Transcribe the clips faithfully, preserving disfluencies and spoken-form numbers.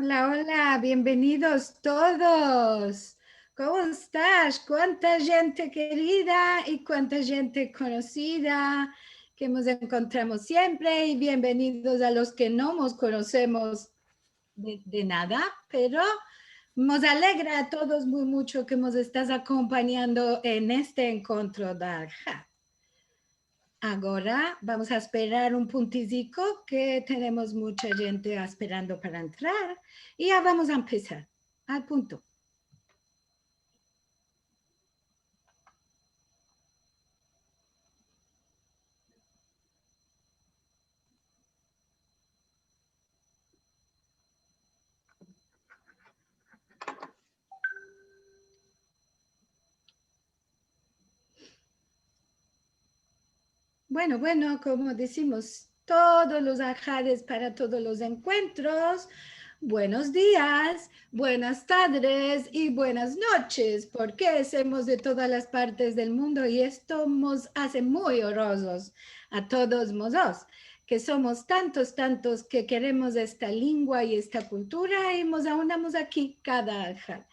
Ola, ola, bienvenidos todos. Komo estas? Kuanta djente kerida i kuanta djente konosida ke mos enkontramos siempre, i bienvenidos a los ke no mos konosemos de, de nada, pero mos alegra a todos muy mucho ke mos estas akompanyando en este enkontro de Alhad. Agora vamos a esperar un puntiziko, ke tenemos mucha djente asperando para entrar, i ya vamos a empesar. Al punto. Bueno, bueno, komo dizimos, todos los alhades para todos los enkuentros. Buenos dias, buenas tadres i buenas noches, porke estamos de todas las partes del mundo i esto mos aze muy onrozos a todos mozotros, ke somos tantos, tantos ke keremos esta lingua i esta kultura i mos aunamos aki kada alhad.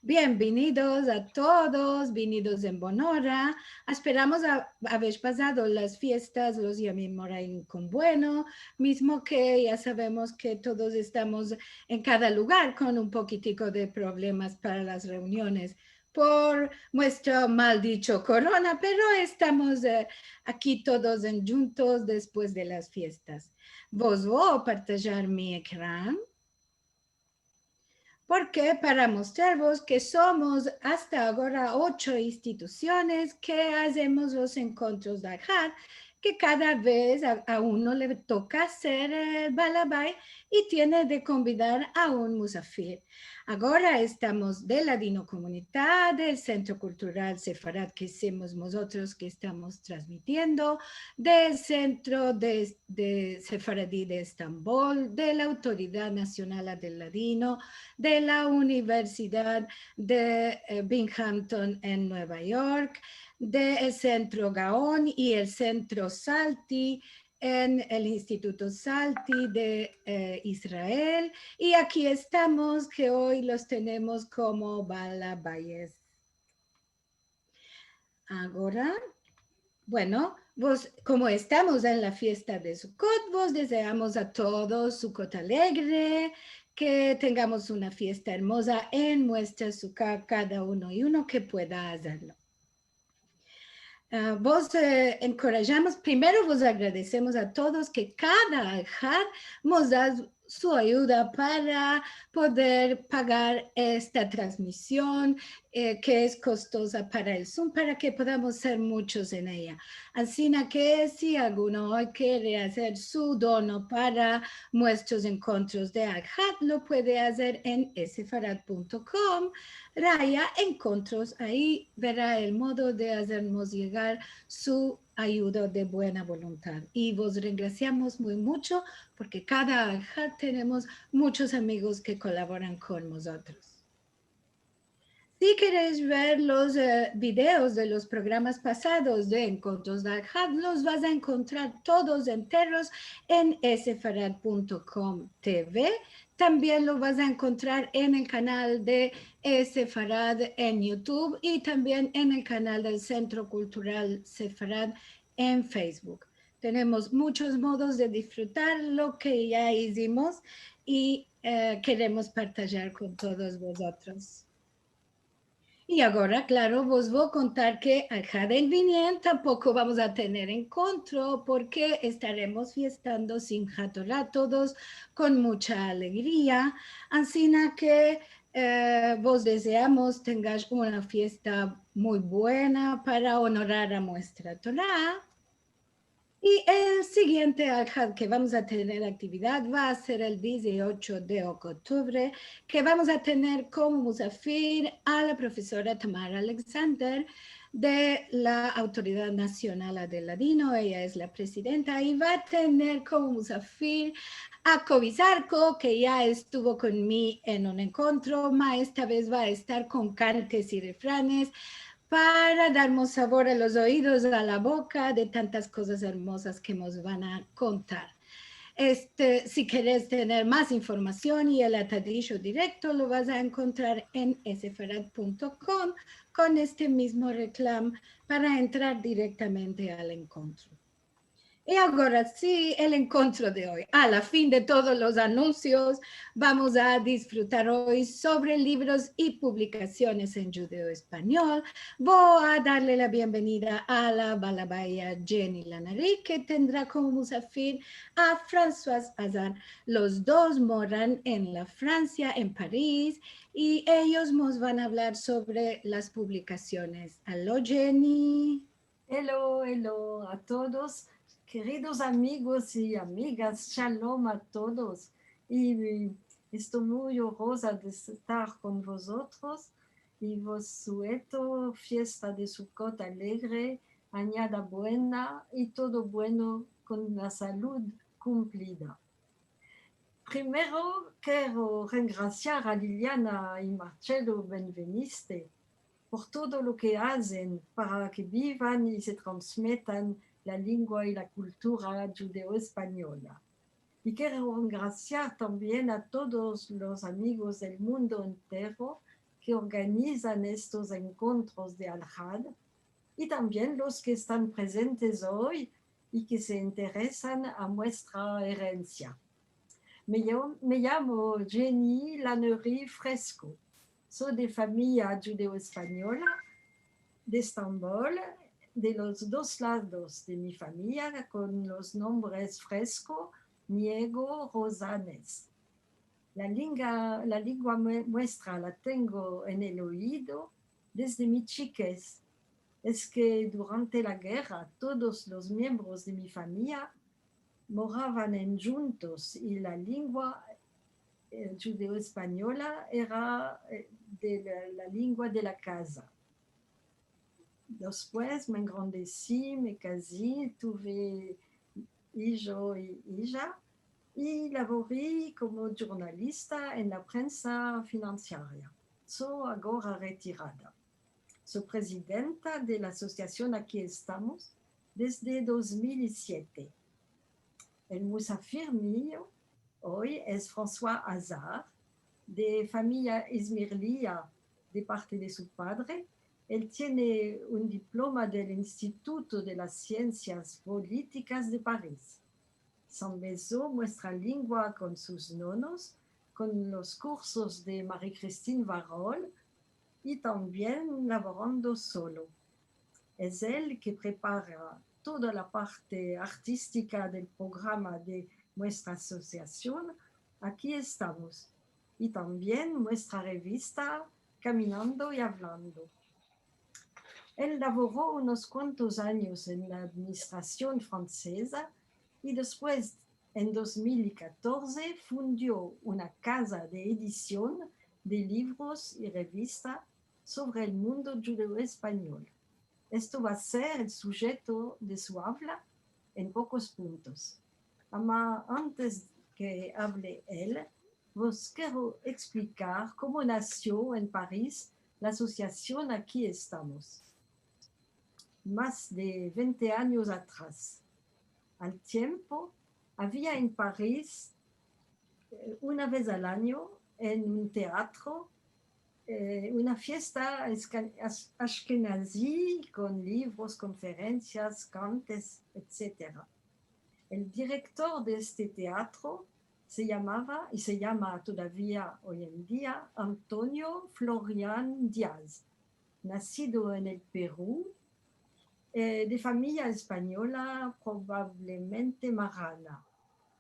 Bienvenidos a todos, vinidos en bon ora. Asperamos a, aver pasado las fiestas, los yamim noraim kon bueno, mizmo ke ya savemos ke todos estamos en kada lugar kon un pokitiko de problemas para las reuniones por muestro maldicho korona, pero estamos, eh, aki todos endjuntos despues de las fiestas. Vos vo a partajar mi ekran. Porke para mostrarvos ke somos asta agora ocho institusiones ke azemos los enkontros de Alhad, ke kada vez a, a uno le toka ser el balabai i tiene de konvidar a un musafir. Agora estamos de Ladinokomunita, del Sentro Kultural Sefarad ke somos mozotros ke estamos transmitiendo, del Sentro de de Sefaradi de Estambol, de la Autoridad Nasional del Ladino, de la Universidad de, eh, Binghamton en Nueva York, de el Sentro Gaon i el Sentro Salti en el Instituto Salti de, eh, Israel. I aki estamos, ke oy los tenemos komo balabayes. Agora, bueno, vos, komo estamos en la fiesta de Sukot, vos dezeamos a todos Sukot alegre, ke tengamos una fiesta ermoza en muestra suka, kada uno i uno ke pueda azerlo. Ah, vos, eh, enkorajamos, primero vos agradesemos a todos ke kada alhad mos da su ayuda para poder pagar esta transmision, eh, ke es kostoza para el Zoom, para ke podamos ser muchos en eya. Ansina ke si alguno oy kere azer su dono para muestros enkontros de Alhad, lo puede azer en sefarad punto com, raya enkontros. Ayi vera el modo de azermos yegar su ayuda de buena voluntad. I vos rengrasiamos muy mucho, porke kada Alhad tenemos muchos amigos ke kolaboran kon mozotros. Si keresh ver los, eh, videos de los programas pasados de Enkontros de Alhad, los vas a enkontrar todos enteros en sefarad punto com T V. Tambien lo vas a enkontrar en el kanal de Sefarad en YouTube i tambien en el kanal del Sentro Kultural Sefarad en Facebook. Tenemos muchos modos de disfrutar lo ke ya izimos i, eh, keremos partajar kon todos vozotros. I agora, klaro, vos vo a kontar ke Alhad el viniente tampoko vamos a tener enkontro, porke estaremos fiestando Simhat Tora todos kon mucha alegria. Ansina ke, eh, vos dezeamos tengash una fiesta muy buena para onorar a muestra Tora. I el sigiente Alhad ke vamos a tener aktividad va a ser el diziocho de oktubre, ke vamos a tener komo musafir a la profesora Tamar Alexander de la Autoridad Nasional del Ladino. Eya es la presidenta i va a tener komo musafir a Kobi Zarko, ke ya estuvo kon mi en un enkontro, ma esta vez va a estar kon kantes i refranes para darmos savor a los oidos, a la boka, de tantas kozas ermozas ke mos van a kontar. Este, si keres tener mas informasion i el atadisho direkto, lo vas a enkontrar en esefarad punto kom kon este mizmo reklam para entrar direktamente al enkontro. I agora si, el enkontro de oy. A la fin de todos los anunsios, vamos a disfrutar oy sovre livros i publikasiones en djudeo-espanyol. Vo a darle la bienvenida a la balabaya Jenny Lanari, ke tendra komo musafir a Françoise Hazan. Los dos moran en la Fransia, en Paris, i eyos mos van a avlar sovre las publikasiones. Alo, Jenny. Elo, elo a todos, keridos amigos i amigas, shalom a todos. I esto muy oroza de estar kon vozotros i vos sueto fiesta de Sukot alegre, anyada buena i todo bueno kon la salud kumplida. Primero kero rengrasiar a Liliana i Marcello Benveniste por todo lo ke azen para ke bivan i se transmetan la lengua i la kultura djudeo-espanyola. I kero rengrasiar tambien a todos los amigos del mundo entero ke organizan estos enkontros de Alhad, i tambien los ke estan prezentes oy i ke se interesan a muestra erensia. Me yo-, me yamo Jenny Lannery Fresco. So de famiya djudeo-espanyola de Estambol, de los dos lados de mi famiya, kon los nombres Fresco, Niego, Rosanes. La linga-, la lengua mue-, muestra la tengo en el oido desde mi chikez. Es ke durante la gerra todos los miembros de mi famiya moravan endjuntos i la lengua, eh, djudeo-espanyola era, eh, de la, la lengua de la kaza. Despues me engrandesi, me kazi, tuve ijo i ija, i lavori komo djurnalista en la prensa finansiaria. So agora retirada. So prezidenta de la asosiasion Aki Estamos desde dos mil i siete. El musafir mio oy es François Hazan, de famiya izmirlia de parte de su padre. El tiene un diploma del Instituto de las Siensias Bolitikas de Paris. Se ambezo muestra lengua kon sus nonos, kon los kursos de Marie-Christine Varol i tambien lavorando solo. Es el ke prepara toda la parte artistika del programa de muestra asosiasion Aki Estamos, i tambien muestra revista Kaminando i Avlando. El lavoro unos kuantos anyos en la administrasion franseza i despues, en dos mil i katorze, fundio una kaza de edision de livros i revista sovre el mundo djudeo-espanyol. Esto va ser el sujeto de su avla en pokos puntos. Ama antes ke avle el, vos kero eksplikar komo nasio en Paris la asosiasion Aki Estamos, mas de vente anyos atras. Al tiempo, avia en Paris, eh, una vez al anyo, en un teatro, eh, una fiesta eska-, ash-, ashkenazi kon livros, konferensias, kantes, etsetera. El direktor de este teatro se yamava, i se yama todavia oy en dia, Antonio Florian Diaz, nasido en el Peru, eh, de famiya espanyola, probablemente marrana.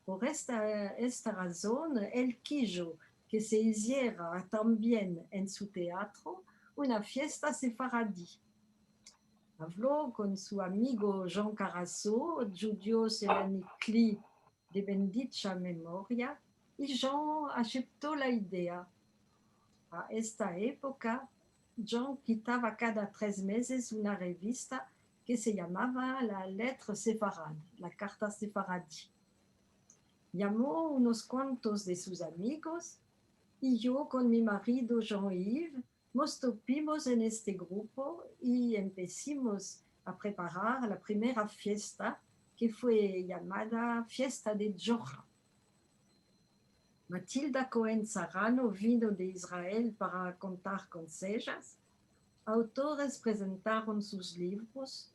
Por esta, esta razon, el kijo ke se iziera tambien en su teatro una fiesta sefaradi. Avlo kon su amigo Jean Carasso, djudio selanikli de bendicha memoria, i Jean asepto la idea. A esta epoka, Jean kitava kada tres mezes una revista ke se yamava La Lettre Séfarade, La Karta Sefaradi. Yamo unos kuantos de sus amigos, i yo kon mi marido Jean-Yves mos topimos en este grupo i empesimos a preparar la primera fiesta, ke fue yamada Fiesta de Djorra. Matilda Cohen Sarano vino de Israel para kontar konsejas. Autores prezentaron sus livros.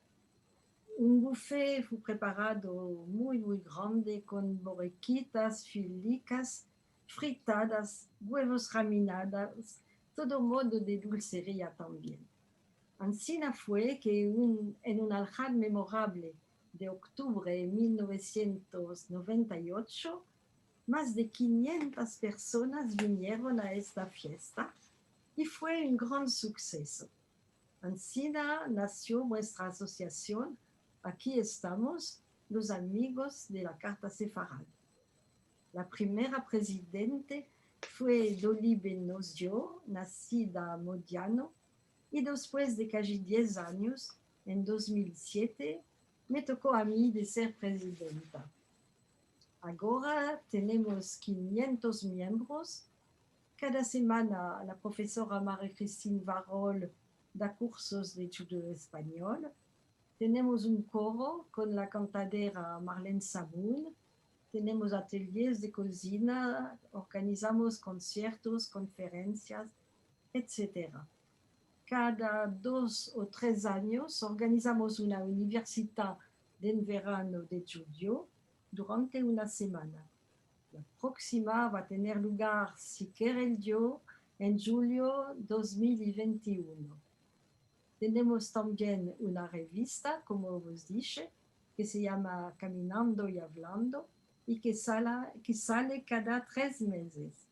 Un bufet fu preparado muy, muy grande, kon borekitas, filikas, fritadas, guevos raminadas, todo modo de dulseria tambien. Ansina fue ke un, en un alhad memorable de oktubre de mil novesientos noventa i ocho, mas de kinyentas personas vinieron a esta fiesta i fue un gran sukseso. Ansina nasio muestra asosiasion Aki estamos, los amigos de la karta sefarad. La primera prezidente fue Dolly Benozio, nasida Modiano, i despues de kaji diez anyos, en dos mil siete, me toko a mi de ser prezidenta. Agora tenemos kinyentos miembros. Kada semana la profesora Marie-Christine Varol da kursos de djudeo-espanyol. Tenemos un koro kon la kantadera Marlene Samun. Tenemos atelyes de kozina, organizamos konsiertos, konferensias, etsetera. Kada dos o tres anyos organizamos una universidad de enverano de djudeo durante una semana. La proksima va tener lugar, si kere el Dio, en djulio dos mil i vente i uno. Tenemos tambien una revista, komo vos dishe, ke se yama Kaminando i Avlando i ke sala-, ke sale kada tres mezes.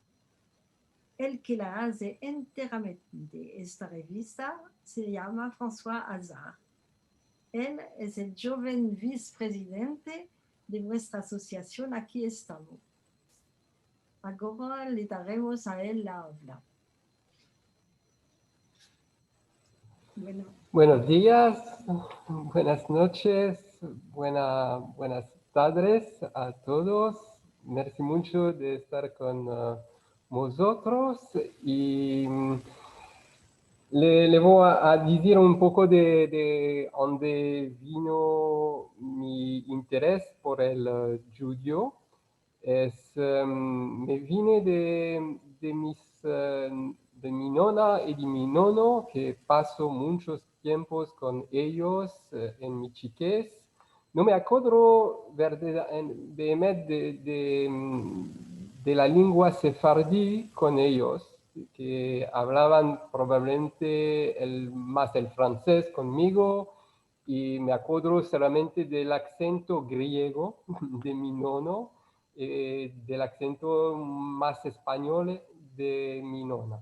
El ke la aze enteramente esta revista se yama François Hazard. El es el djoven vis-prezidente de muestra asosiasion Aki estamos. Agora le daremos a el la avla. Bueno. Buenos dias, buenas noches, buena, buenas tadres a todos. Mersi muncho de estar kon, eh, vozotros i, mm, le, le vo a, a dizir un poko de, de onde vino mi interes por el, eh, djudeo. Es, em, me vine de, de mis, em, de mi nona i de mi nono, ke paso munchos tiempos kon eyos, eh, en mi chikez. No me akodro verdad-, en, beemet de, de, em, de la lengua sefardi kon eyos, ke avlavan probablemente el, mas el fransez konmigo, i me akodro solamente del aksento griego de mi nono, eh, del aksento mas espanyol de mi nona.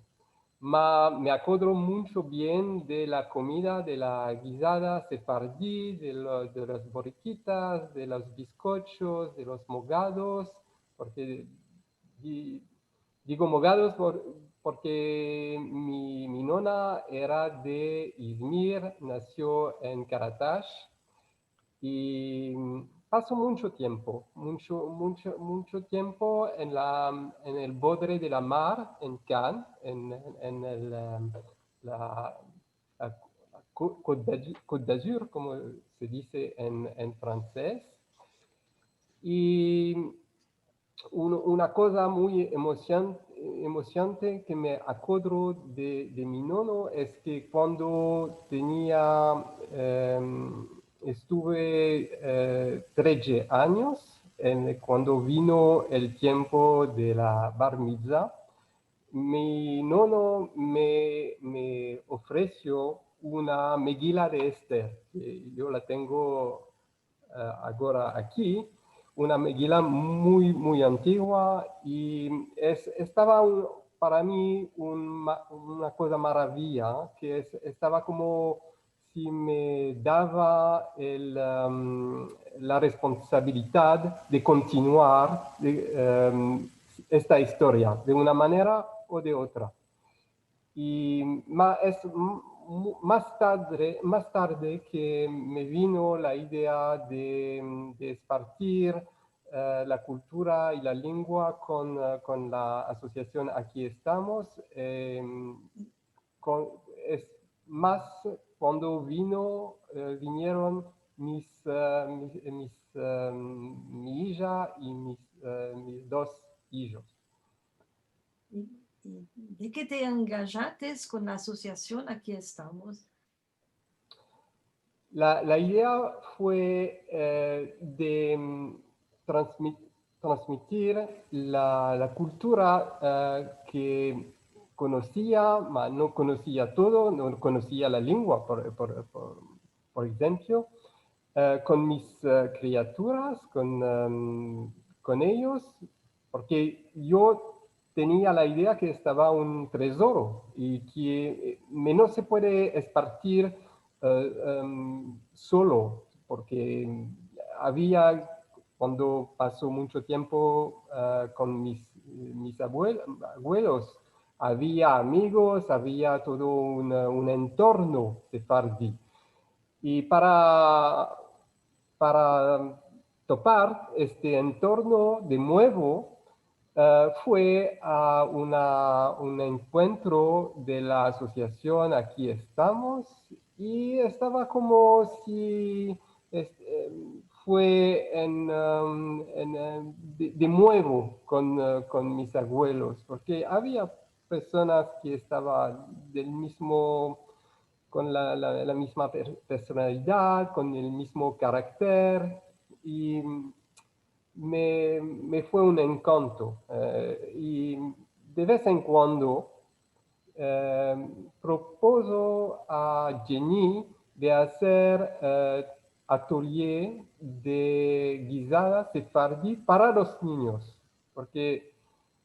Ma me akodro muncho bien de la komida, de la gizada sefardi, de lo-, de las borekitas, de los biskochos, de los mogados, porke di-, digo mogados por-, porke mi, mi nona era de Izmir, nasio en Karatash, i paso muncho tiempo, muncho, muncho, muncho tiempo en la, en el bodre de la mar, en Cannes, en, en, en el, em, la, la Cô-, Côte d'Azu-, Côte d'Azur, komo se dize en, en fransez. I un-, una koza muy emosion-, emosionante ke me akodro de, de mi nono es ke kuando tenia, em, estuve, eh, tredje anyos, en, kuando vino el tiempo de la bar mitzvah, mi nono me, me ofresio una Megila de Ester, ke yo la tengo, eh, agora aki, una Megila muy, muy antigua, i es-, estava un, para mi un ma-, una koza maravia, ke es-, estava komo si me dava el, em, la responsabilidad de kontinuar, de, em, esta istoria de una manera o de otra. I ma-, es m-, mu-, mas tadre-, mas tarde ke me vino la idea de, de espartir, eh, la kultura i la lengua kon, eh, kon la asosiasion Aki Estamos. Em, kon-, es mas kuando vino, eh, vinieron mis, eh, mis, mis, em, mi ija i mis, eh, mis dos ijos. i de ke te engajates kon la asosiasion Aki Estamos? La, la idea fue, eh, de, mm, transmi-, transmitir la, la kultura, eh, ke konosia, ma no konosia todo, no konosia la lengua, por, por, por, por enshemplo, eh, kon mis, eh, kriaturas, kon, em, kon eyos, porke yo tenia la idea ke estava un tezoro i ke, eh, me no se puede espartir, eh, em, solo, porke avia, kuando paso muncho tiempo, eh, kon mis, mis abuel-, abuelos, avia amigos, avia todo un, un entorno sefardi. I para, para topar este entorno de muevo, eh, fue a una, un enkuentro de la asosiasion Aki Estamos i estava komo si, este, em, fue en, em, en, em, de, de muevo kon, eh, kon mis abuelos, porke avia personas ke estava del mizmo, kon la, la, la mizma per-, personalidad, kon el mizmo karakter, i me, me fue un enkanto. Eh, i de vez en kuando, eh, propozo a Jenny de azer, eh, atelie de gizada sefardi para los ninyos, porke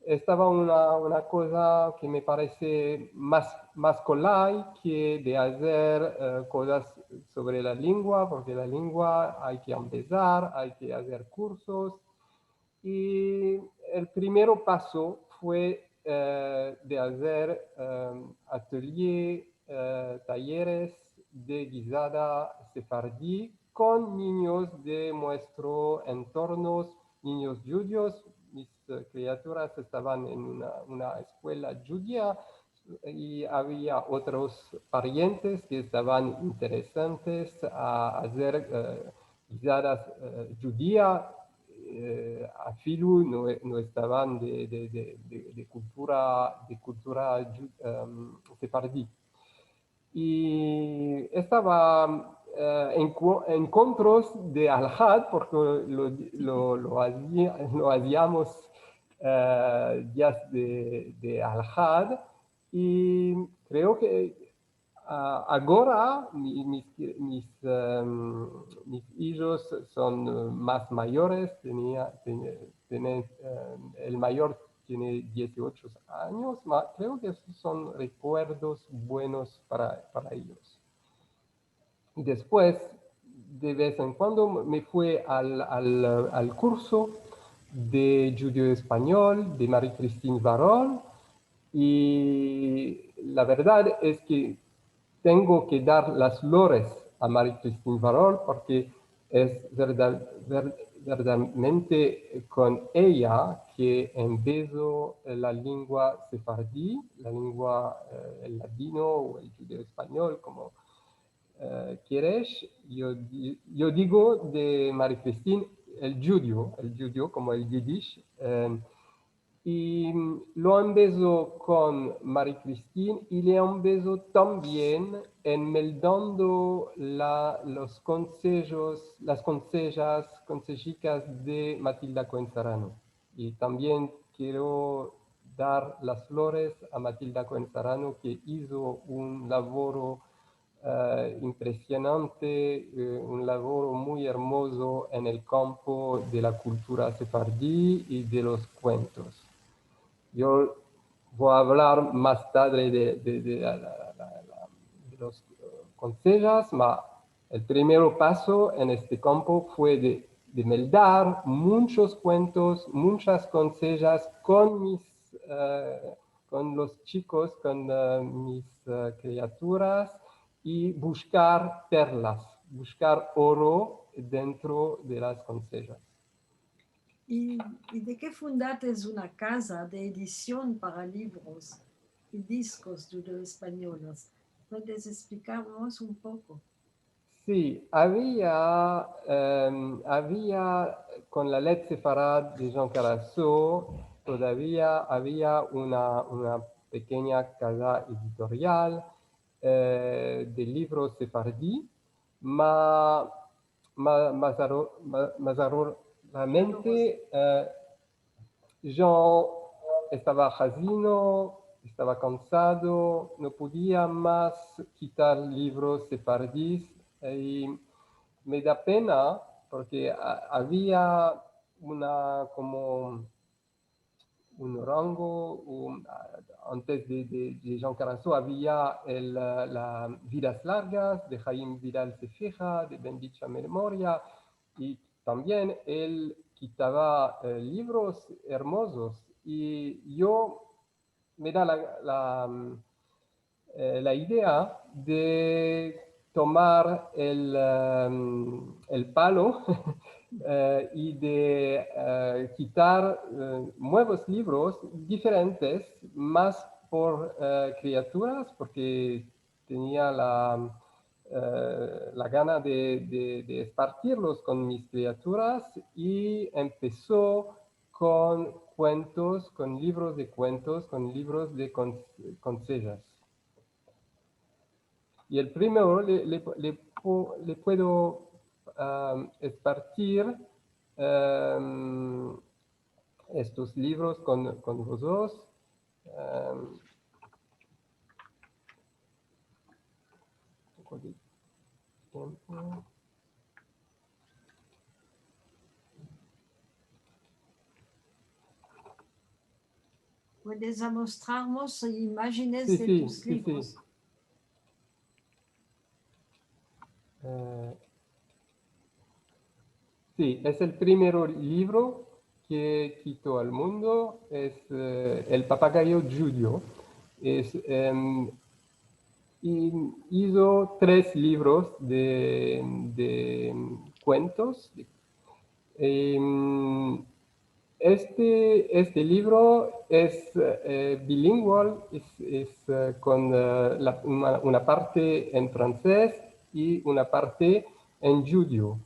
estava una, una koza ke me parese mas, mas kolay ke de azer, eh, kozas sovre la lengua, porke la lengua ay ke ambezar, ay ke azer kursos. I el primero paso fue, eh, de azer, eh, atelie, eh, tayeres de gizada sefardi kon ninyos de muestro entornos, ninyos djudios. Mis, eh, kriaturas estavan en una, una eskuela djudia i avia otros parientes ke estavan interesantes a azer, eh, gizadas, eh, djudia, eh, afilu no, no estavan de, de, de, de, de kultura, de kultura dju-, em, sefardi. I estava, eh, enku-, enkontros de Alhad, porke lo, lo, lo azia-, lo aziamos, eh, dias de, de Alhad, i kreo ke, ah, agora mi-, mis, mis, em, mis ijos son, eh, mas mayores, tenia, ten-, tene-, em, el mayor tiene dieciocho anyos, ma kreo ke esos son rekuerdos buenos para, para eyos. I despues, de vez en kuando, me fui al, al, al kurso de djudeo-espanyol de Marie-Christine Varol, i la verdad es ke tengo ke dar las flores a Marie-Christine Varol, porke es verda-, ver-, verdaderamente kon eya ke embezo la lengua sefardi, la lengua, eh, el ladino o el djudeo-espanyol, komo, eh, keresh. Yo di-, yo digo de Marie-Christine el djudio, el djudio, komo el yidish, eh, i lo embezo kon Marie-Christine i le embezo tambien enmeldando la, los konsejos, las konsejas, konsejikas de Matilda Koen Sarano. I tambien kero dar las flores a Matilda Koen Sarano, ke izo un lavoro, eh, impresionante, eh, un lavoro muy ermozo en el kampo de la kultura sefardi i de los kuentos. Yo vo a avlar mas tadre de, de, de la, la, la, la, de los, eh, konsejas, ma el primero paso en este kampo fue de, de meldar munchos kuentos, munchas konsejas kon mis, eh, kon los chikos, kon, eh, mis, eh, kriaturas, i bushkar perlas, bushkar oro dentro de las konsejas. I, i de ke fundates una kaza de edision para livros i diskos djudeo-espanyolos? Puedes esplikarmos un poko? Si, avia, em, avia kon la Letz Sefarad de Jean Carasso, todavia avia una, una pekenya kaza editorial, eh, de livros sefardi, ma, ma, mazaro-, ma, mazaroramente, eh, yo estava hazino, estava kansado, no podia mas kitar livros sefardis, i me da pena, porke a-, avia una, komo un rango, un, a-, antes de, de, de Jean Carasso avia el, a, la Vidas largas de Haim Vidal Sefeha, de bendicha memoria, i tambien el kitava, eh, livros ermozos, i yo me da la, la, mm, eh, la idea de tomar el, em, el palo, eh, i de, eh, kitar, eh, muevos livros diferentes, mas por, eh, kriaturas, porke tenia la, eh, la gana de, de, de espartirlos kon mis kriaturas, i empeso kon kuentos, kon livros de kuentos, kon livros de kon-, konsejas. I el primero le, le, le pu-, le puedo, am, espartir, am, estos livros kon, kon vozotros. Am, un poko de tiempo. Puedes amostrarmos imajines de tus livros? Si, si, si, si. Eh, si, es el primero livro ke kito al mundo, es, eh, El papagayo djudio. Es, em, i izo tres livros de, de kuentos, de Em, este, este livro es, eh, bilingual, es, es, eh, kon, eh, la, una, una parte en fransez i una parte en djudio.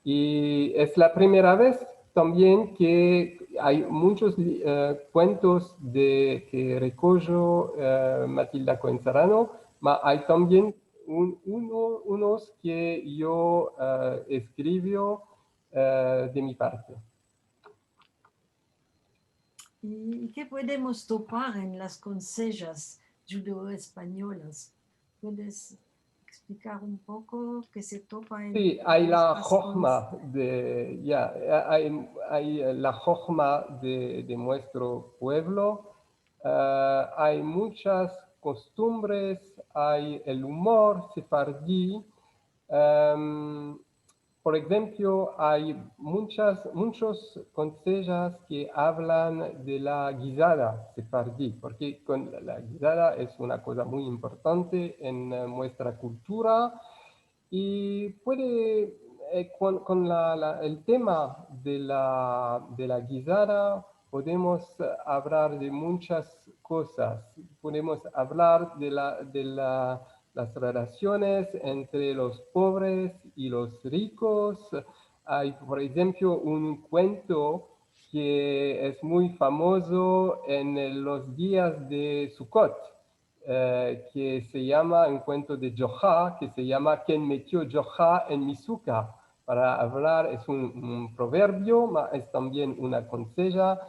I es la primera vez tambien ke ay munchos li-, eh, kuentos de, ke rekojo, eh, Matilda Koen Serrano, ma ay tambien un, uno, unos ke yo, eh, eskrivio, eh, de mi parte. I, i ke podemos topar en las konsejas djudeo-espanyolas? Puedes eksplikar un poko ke se topa en estas konsejas? Si, ay la hohma de, ya, ay, ay, eh, la hohma de, de muestro puevlo. Eh, ay munchas kostumbres, ay el umor sefardi. Em, por enshemplo, ay munchas, munchos konsejas ke avlan de la gizada sefardi, porke kon la, la gizada es una koza muy importante en, eh, muestra kultura, i puede, eh, kon, kon la, la, el tema de la, de la gizada, podemos avlar de munchas kozas. Podemos avlar de la, de la, las relasiones entre los povres i los rikos. Ay, por enshemplo, un kuento ke es muy famozo en los dias de Sukot, eh, ke se yama, un kuento de Djoha, ke se yama Ken metio Djoha en mi suka? Para avlar, es un, un proverbio, ma es tambien una konseja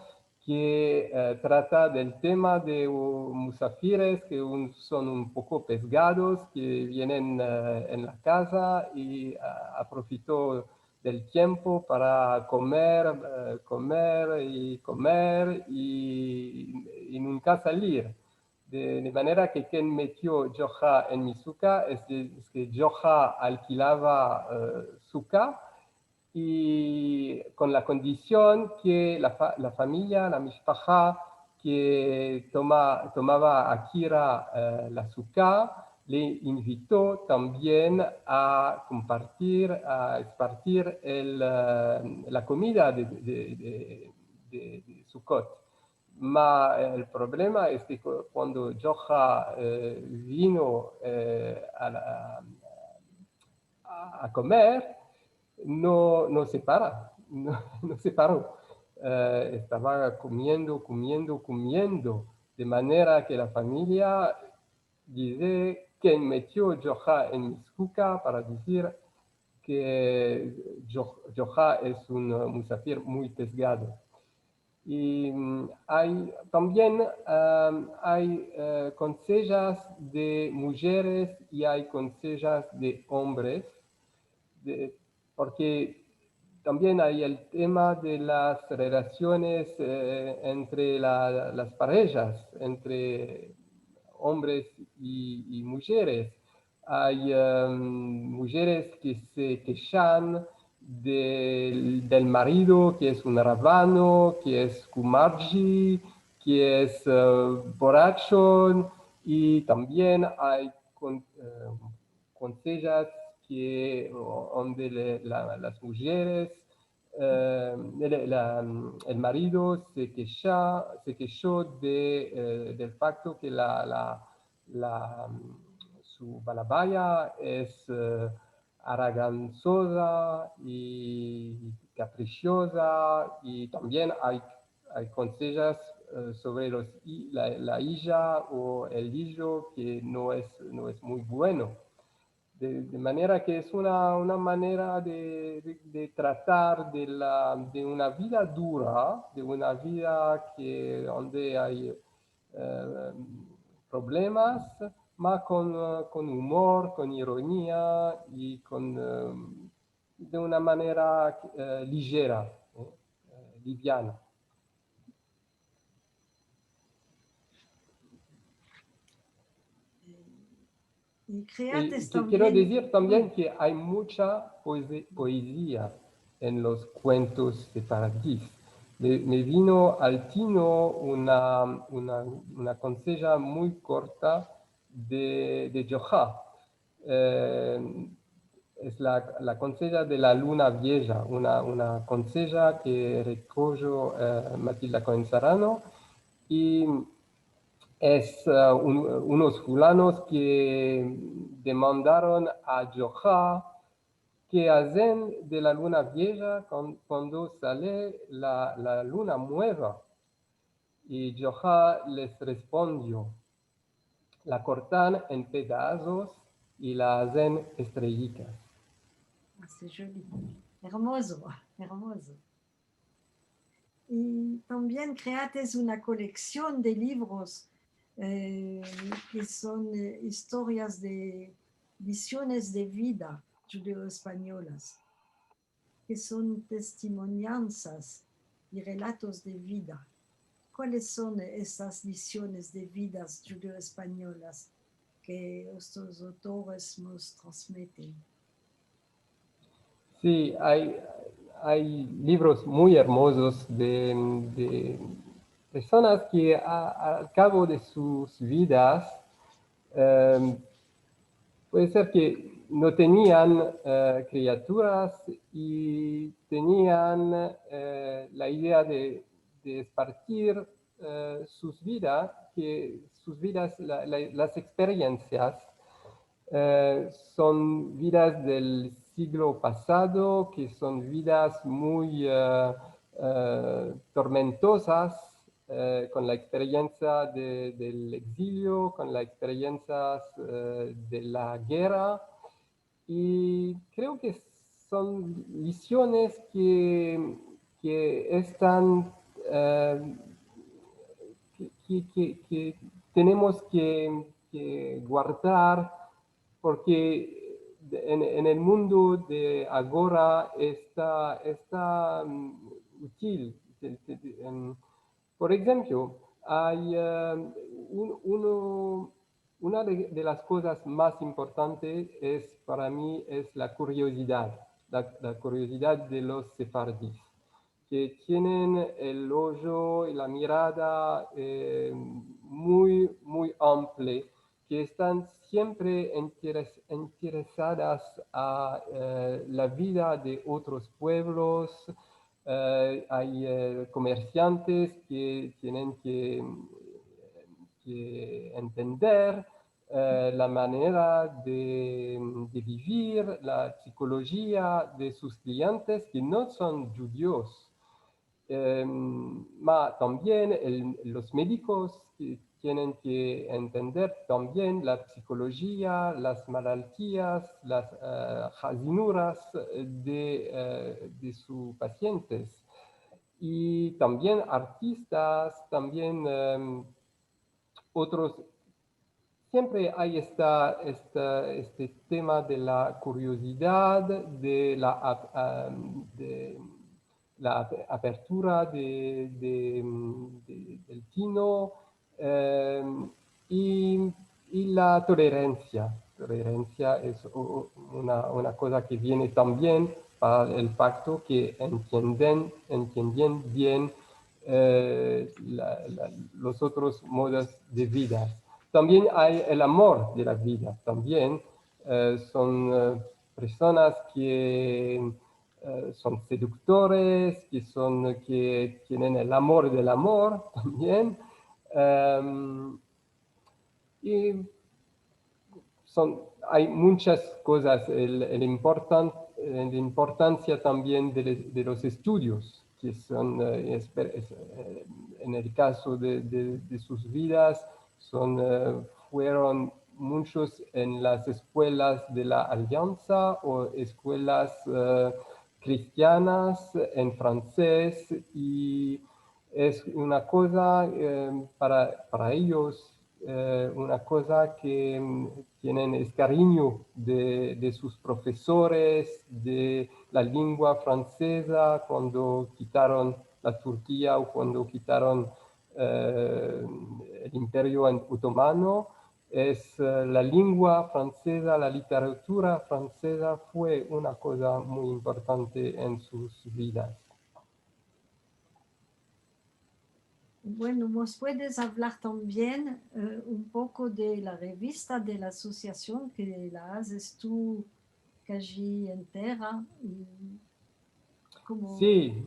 ke, eh, trata del tema de, uh, musafires ke un, son un poko pesgados, ke vienen, eh, en la kaza i, ah, aprofito del tiempo para komer, eh, komer i komer i, i nunka salir. De, de manera ke Ken metio Djoha en mi suka, es, es ke Djoha alkilava, eh, suka, i kon la kondision ke la fa-, la famiya, la mishpaha ke toma-, tomava a kira, eh, la suka, le invito tambien a kompartir, a espartir el, eh, la komida de, de, de, de, de Sukot. Ma el problema es ke ku-, kuando Djoha, eh, vino, eh, a la, a, a komer, no, no se para, no, no se paro. eh, estava komiendo, komiendo, komiendo, de manera ke la famiya dize ke metio djoha en mi skuka para dizir ke djo-, djoha es un, eh, musafir muy pesgado. I, mm, ay tambien, am, ay, eh, konsejas de mujeres i ay konsejas de ombres, de, porke tambien ay el tema de las relasiones, eh, entre la, las parejas, entre ombres i, i mujeres. Ay, em, mujeres ke se keshan del, del marido, ke es un rabano, ke es kumarji, ke es, eh, boracho, i tambien ay kon-, eh, konsejas ke, o-, onde le, la, las mujeres, eh, le, la, el marido se kesha, se kesho de, eh, del fakto ke la, la, la, su balabaya es, eh, aragansoza i kaprichoza, i tambien ay, ay konsejas, eh, sovre los i-, la, la ija o el ijo ke no es, no es muy bueno. De, de manera ke es una, una manera de, de, de tratar de la, de una vida dura, de una vida ke, onde ay, eh, problemas, ma kon, eh, kon umor, kon ironia i kon, eh, de una manera, eh, lijera, eh, eh, liviana. I, i kero dizir tambien ke ay mucha poezi-, poezia en los kuentos sefaradis. Me, me vino al tino una, una, una konseja muy korta de, de djoha. Eh, es la, la konseja de la luna vieja, una, una konseja ke rekojo, eh, Matilda Cohen Sarano, i es, eh, un, unos fulanos ke demandaron a djoha ke azen de la luna vieja kuan-, kuando sale la, la luna mueva. I djoha les respondio: la kortan en pedazos i la azen estrellikas. Ah, c'est joli. Ermozo, ermozo. I tambien kreates una koleksion de livros, eh, ke son, eh, istorias de, visiones de vida djudeo-espanyolas, ke son testimonianzas i relatos de vida. Kuales son esas visiones de vidas djudeo-espanyolas ke estos autores mos transmeten? Si, ay, ay livros muy ermozos de, de personas ke a, al kavo de sus vidas, em, puede ser ke no tenian, eh, kriaturas i tenian, eh, la idea de, de espartir, eh, sus vida-, ke sus vidas, la, la, las eksperensias, eh, son vidas del siglo pasado, ke son vidas muy, eh, eh, tormentozas, eh, kon la eksperensia de, del eksilio, kon la eksperensia, eh, de la gerra. I kreo ke son lisiones ke, ke estan, eh, ke, ke, ke, ke tenemos ke, ke guardar, porke en, en el mundo de agora esta, esta, mm, util. Te, te, te, em, por enshemplo, ay, eh, un, uno, una de, de las kozas mas importantes es, para mi, es la kuriozidad, la, la kuriozidad de los sefardis, ke tienen el ojo i la mirada, eh, muy, muy ample, ke estan siempre interes-, interesadas a, eh, la vida de otros puevlos. Eh, ay, eh, komersiantes ke tienen ke, ke entender, eh, la manera de, de bivir, la psikolojia de sus klientes ke no son djudios. Em, ma tambien el, los medikos ke tienen ke entender tambien la psikolojia, las malaltias, las, eh, hazinuras de, eh, de su pasientes. I tambien artistas, tambien, em, otros. Siempre ay esta, esta, este tema de la kuriozidad, de la ap-, am, de la ap-, apertura de, de, de, del tino, em, i, i la toleransia. Toleransia es u-, u-, una, una koza ke viene tambien para el fakto ke entienden, entienden bien, eh, la, la, los otros modos de vida. Tambien ay el amor de la vida, tambien, eh, son, eh, personas ke, eh, son seduktores, ke son, ke tienen el amor del amor tambien. Em, i son, ay munchas kozas, el, el importan-, eh, la importansia tambien de, de los estudios, ke son, eh, esper-, es-, eh, en el kazo de, de, de sus vidas, son, eh, fueron munchos en las eskuelas de la Aliansa o eskuelas, eh, kristianas en franses, i es una koza, eh, para, para eyos, eh, una koza ke, mm, tienen es karinyo de, de sus profesores, de la lengua franseza, kuando kitaron la Turkia o kuando kitaron, eh, el Imperio en-, Otomano, es, eh, la lengua franseza, la literatura franseza fue una koza muy importante en sus vidas. Bueno, mos puedes avlar tambien, eh, un poko de la revista de la asosiasion ke la azes tu kaji entera, i komo... Si,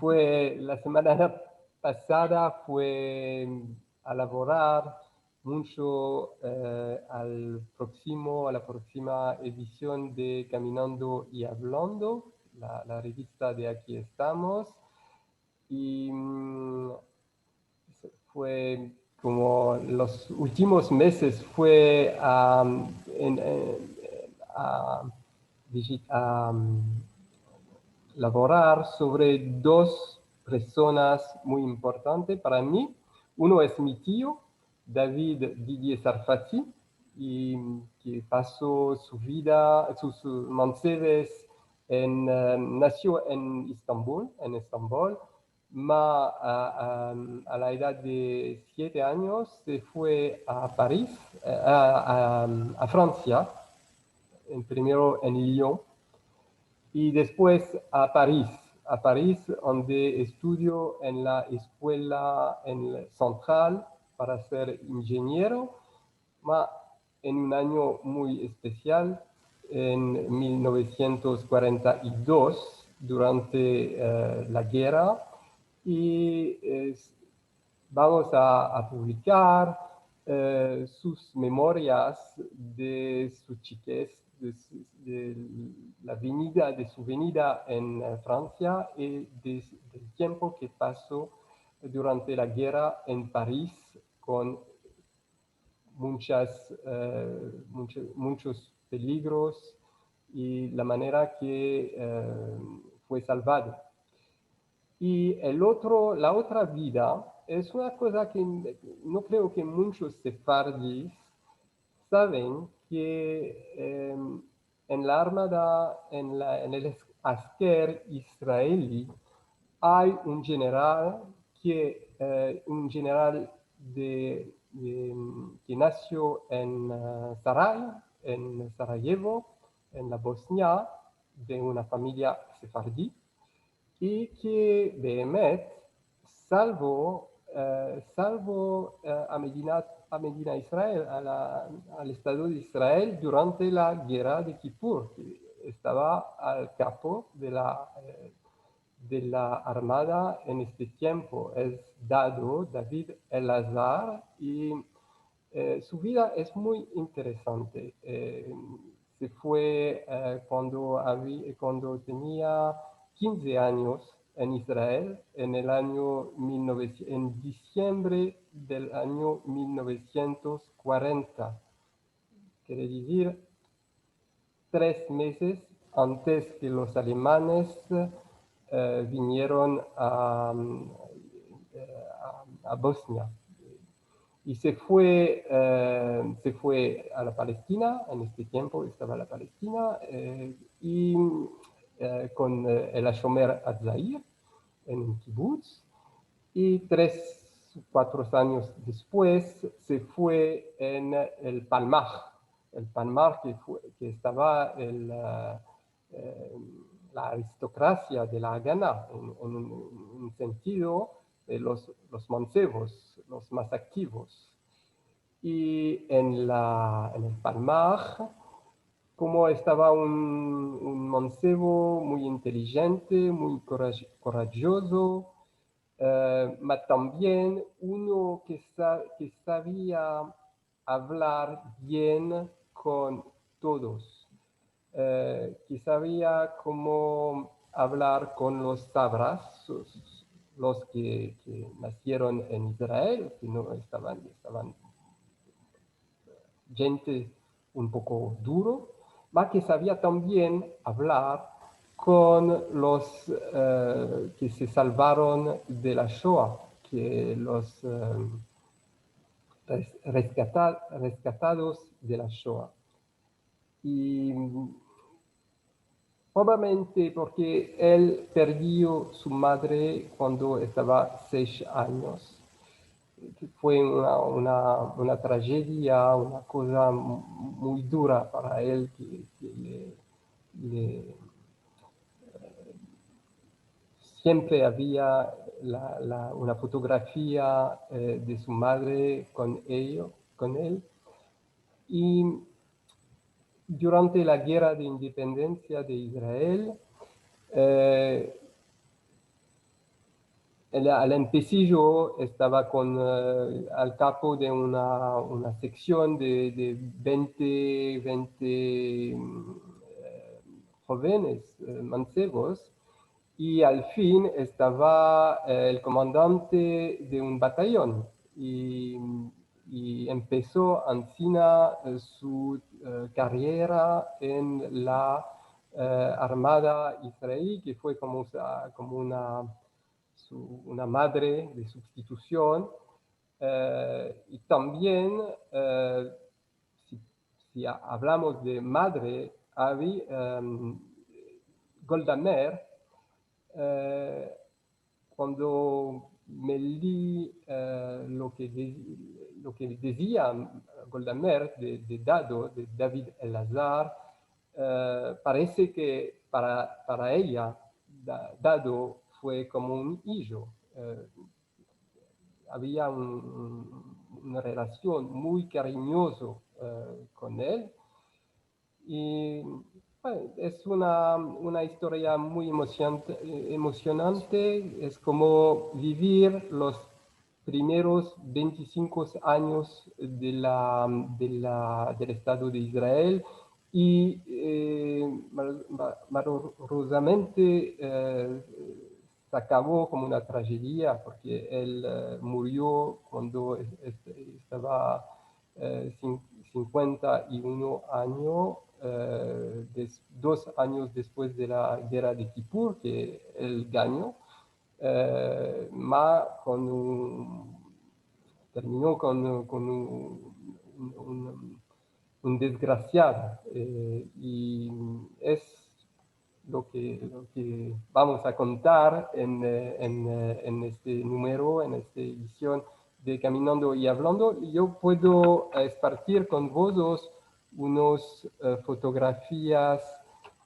fue la semana pasada, fue a lavorar muncho, eh, al proksimo, a la proksima edision de Kaminando i Avlando, la, la revista de Aki Estamos. I, mm, fue komo los ultimos mezes fue a, en, eh, a vizit-, a, mm, lavorar sovre dos personas muy importantes para mi. Uno es mi tio, David Didier Sarfati, i ke paso su vida, sus, sus manseves en, eh, nasio en Estambol, en Estambol, ma a, a, a la edad de siete anyos se fue a Paris, eh, a, a, a Fransia, en, primero en Lyon, i despues a Paris, a Paris, onde estudio en la eskuela, en la Centrale, para ser injeniero, ma en un anyo muy espesial, en mil novesientos kuarenta i dos, durante, eh, la gerra, i, eh, vamos a, a publikar, eh, sus memorias de su chikez, de su, de la venida, de su venida en, eh, Fransia i de, del tiempo ke paso durante la gerra en Paris kon munchas, eh, muncho-, munchos peligros i la manera ke, eh, fue salvado. I el otro, la otra vida es una koza ke no kreo ke munchos sefardis saven ke, em, en la armada, en la, en el es-, asker israeli, ay un jeneral ke, eh, un jeneral de, de, ke nasio en, eh, Saray, en Sarajevo, en la Bosnia, de una famiya sefardi, i ke beemet salvo, eh, salvo, eh, a Medina, a Medina Israel, a la, al Estado de Israel durante la gerra de Kipur, ke estava al kapo de la, eh, de la armada en este tiempo. Es dado David Elazar i, eh, su vida es muy interesante. Eh, se fue, eh, kuando avi-, kuando tenia kinze anyos, en Israel en el anyo mil novesientos, en disiembre del anyo mil novesientos kuarenta. Kere dizir, tres mezes antes ke los alemanes, eh, vinieron a, eh, a, a Bosnia. I se fue, eh, se fue a la Palestina, en este tiempo estava la Palestina, eh, i, eh, kon, eh, el Hashomer Hatzair en un kibutz, i tres, kuatro anyos despues se fue en el Palmach, el Palmach ke fue, ke estava el, eh, eh, la aristokrasia de la Agana, en, en un, un sentido de los, los mansevos, los mas aktivos. I en la, en el Palmach, komo estava un, un mansevo muy intelijente, muy koraj-, korajozo, eh, ma tambien uno ke sa-, ke savia avlar bien kon todos, eh, ke savia komo avlar kon los sabras, los ke, ke nasieron en Israel, ke no estavan, estavan djente un poko duro, ma ke savia tambien avlar kon los, eh, ke se salvaron de la Shoa, ke los, eh, res-, reskata-, reskatados de la Shoa. I probablemente porke el perdio su madre kuando estava sesh anyos. Fue una, una, una trajedia, una koza mu-, muy dura para el, ke, ke le, le, eh, siempre avia la, la, una fotografia, eh, de su madre kon ello, kon el. I durante la gerra de independensia de Israel, eh, el, al empesijo estava kon, eh, al kapo de una, una seksion de, de vente, vente, mm, eh, jovenes, eh, mansevos, i al fin estava, eh, el komandante de un batayon, i, i empeso ansina, eh, su, eh, kariera en la, eh, armada israeli, ke fue komo sa-, komo una, su-, una madre de substitusion, eh, i tambien, eh, si, si a-, avlamos de madre, avi-, em, Golda Meir, eh, kuando me li, eh, lo ke de-, lo ke dezia Golda Meir de, de Dado, de David Elazar, eh, parese ke para, para eya, Da-, Dado fue komo un ijo, eh, avia un, un, una relasion muy karinyozo, eh, kon el. I, bueno, es una, una istoria muy emosionante, eh, emosionante. Es komo vivir los primeros vente i sinko anyos de la, de la, del Estado de Israel. I, eh, mal-, ma-, malorozamente, eh, se akavo komo una trajedia, porke el, eh, murio kuando es-, es-, estava, eh, cin-, sinkuenta i uno anyo, eh, des-, dos anyos despues de la gerra de Kipur, ke el ganyo, eh, ma kon un, termino kon, kon un, un, un, un desgrasiado, eh, i es lo ke, lo ke vamos a kontar en, eh, en, eh, en este numero, en esta edision de Kaminando i Avlando. Yo puedo, eh, espartir kon vozos unos, eh, fotografias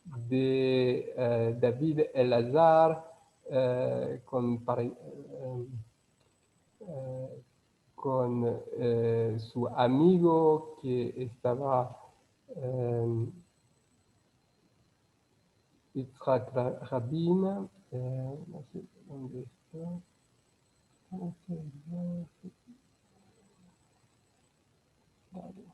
de, eh, David Elazar, eh, kon pare-, eh, eh, kon, eh, su amigo ke estava, eh, Yitzhak Ra-, Rabin, eh, no se onde esta. Vale.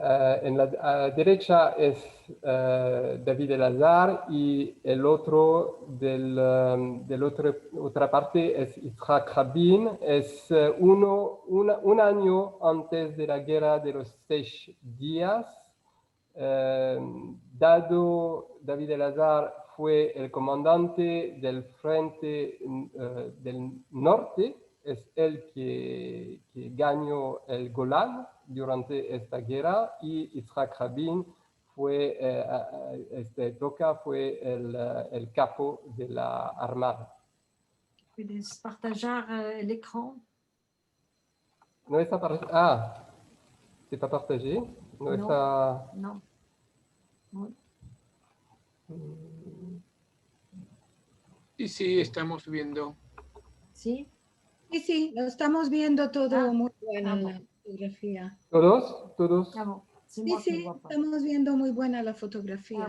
Eh, en la, a la derecha es, eh, David Elazar i el otro del, em, del otro, otra parte es Yitzhak Rabin. Es, eh, uno, una, un anyo antes de la gerra de los sesh dias. Eh, dado David Elazar fue el komandante del frente, eh, del norte, es el ke, ke ganyo el Golan durante esta gerra, i Yitzhak Rabin fue, eh, a, a esta epoka fue el, eh, el kapo de la armada. Puedes partajar, eh, el ekran? No esta par-, ah, c'est pas partagé? No esta. No. Si, si, estamos viendo. Si? Si, si, lo estamos viendo todo. Ah, muy buena la fotografia. Todos? Todos? Si, si, estamos viendo muy buena la fotografia.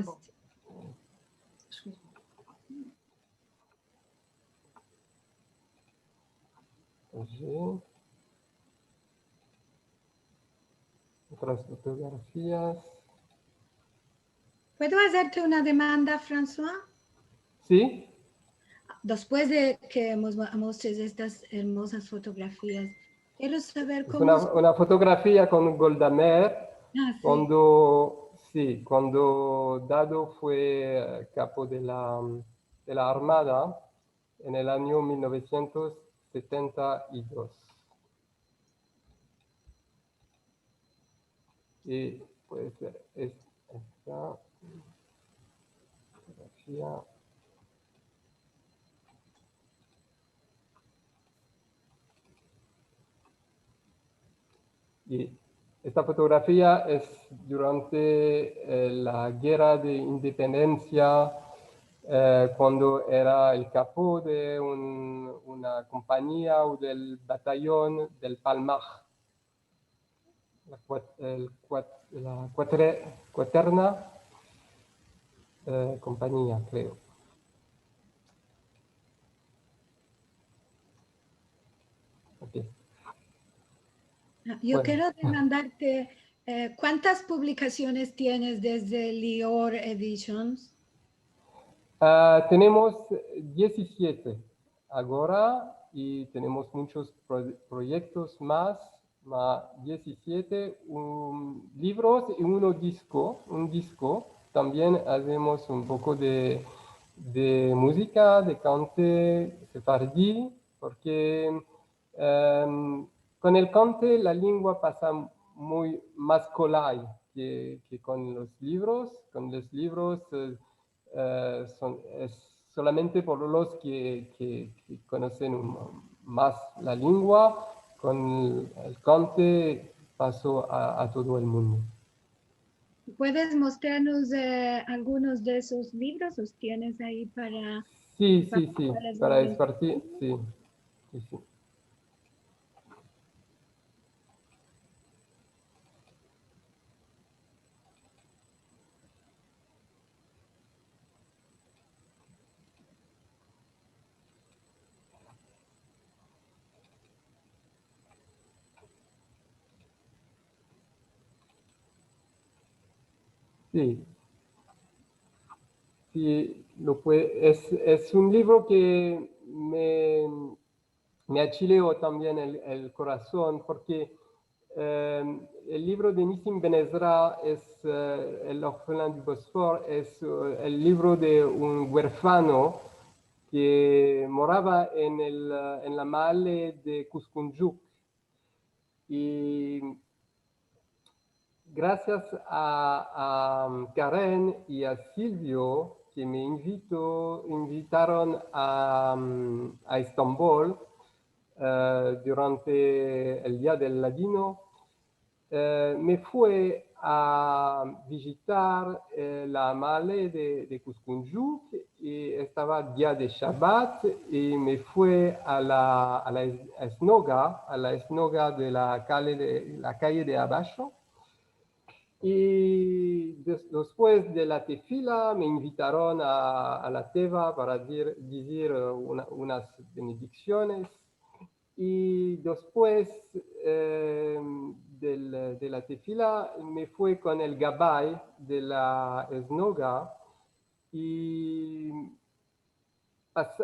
Oye. Otras fotografias. Puedo azerte una demanda, François? Si. Despues de ke mos, mostres estas ermozas fotografias, kero saver komo... Es una, una fotografia kon Golda Meir, kuando, si, kuando Dado fue, eh, kapo de la, de la armada en el anyo mil novesientos setenta i dos. I puede ser es-, esta fotografia. I esta fotografia es durante, eh, la gerra de independensia, eh, kuando era el kapo de un, una kompanyia o del batayon del Palmach. La kuat-, el kuat-, la kuatre-, kuaterna, eh, kompanyia, kreo. Ok. Yo kero demandarte, eh, kuantas publikasiones tienes desde Lior Editions? Ah, tenemos diezisiete agora i tenemos munchos pro-, proyektos mas, ma diezisiete, un, livros i uno disko, un disko. Tambien azemos un poko de, de muzika, de kante sefardi, porke, em, kon el kante la lengua pasa muy mas kolay ke, ke kon los livros. Kon los livros, eh, eh, son, es solamente por los ke, ke, ke konosen un, mas la lengua, kon el kante paso a, a todo el mundo. Puedes mostrarnos, eh, algunos de esos livros? Los tienes ayi para... Si, si, si, para esparpar, si, si, si. Si. Si, lo pue-, es, es un livro ke me, me achileo tambien el, el korason, porke, eh, el livro de Nissim Ben Ezra es, eh, El Orphelin du Bosphore, es, eh, el livro de un guerfano ke morava en el, eh, en la male de Kuskundjuk. I grasias a, a Karen i a Silvio ke me invito, invitaron a, a Estambol, eh, durante el Dia del Ladino, eh, me fue a vijitar, eh, la male de, de Kuskundjuk, i estava dia de Shabat, i me fue a la, a la es-, esnoga, a la esnoga de la kaye de, la kaye de abasho. I des-, despues de la tefila me invitaron a, a la teva para dir, dizir, eh, una, unas benediksiones. I despues, eh, del, de la tefila, me fue kon el gabay de la sinagoga i pas-,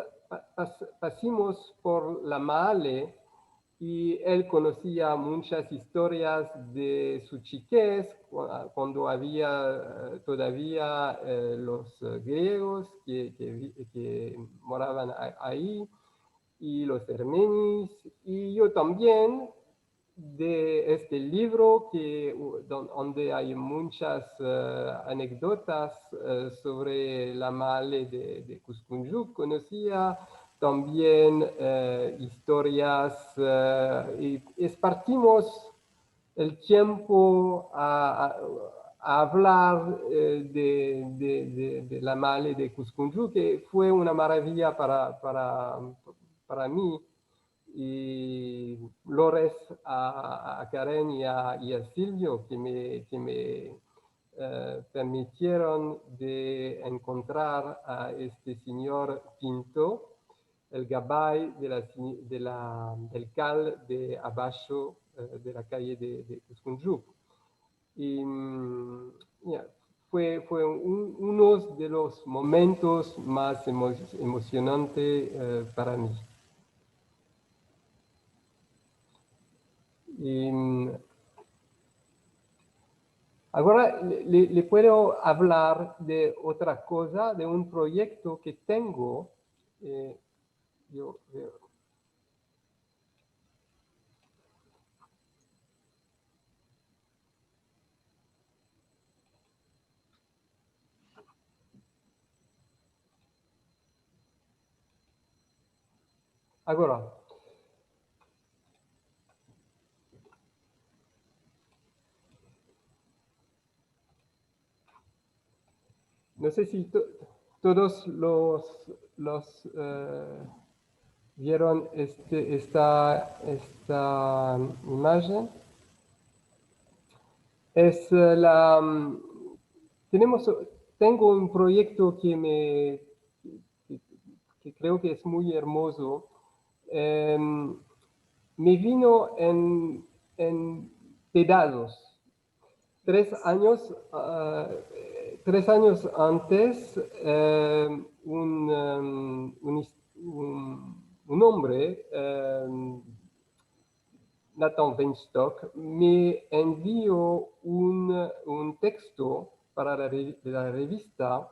pas-, pasimos por la Maale i el konosia munchas istorias de su chikez, kua-, kuando avia, eh, todavia, eh, los, eh, griegos ke, ke vi-, ke moravan a-, ayi, i los armenis, i yo tambien de este livro ke, u-, don-, onde ay munchas, eh, anekdotas, eh, sovre la Maale de, de Kuzguncuk, konosia tambien, eh, istorias, eh, i espartimos el tiempo a, a, a avlar, eh, de, de, de, de la Maale de Kuzguncuk, ke fue una maraviya para, para, para mi. I lores a, a Karen i a, i a Silvio ke me, ke me, eh, permitieron de enkontrar a este sinyor Pinto, el gabay de la si-, de la, del kal de abasho, eh, de la kaye de, de Kuzguncuk. I, mm, ya, fue, fue un, unos de los momentos mas emo-, emosionante, eh, para mi. I, mm, agora le, le, le puedo avlar de otra koza, de un proyekto ke tengo, eh, yo veo. Agora, no se si to-, todos los, los, eh, vieron este, esta, esta imajen. Es, eh, la, mm, tenemos, tengo un proyekto ke me, ke, ke kreo ke es muy ermozo. Em, me vino en, en pedazos. Tres anyos, ah, tres anyos antes, eh, un, em, un his-, un, un ombre, em, Nathan Weinstock, me envio un, un teksto para la re-, la revista,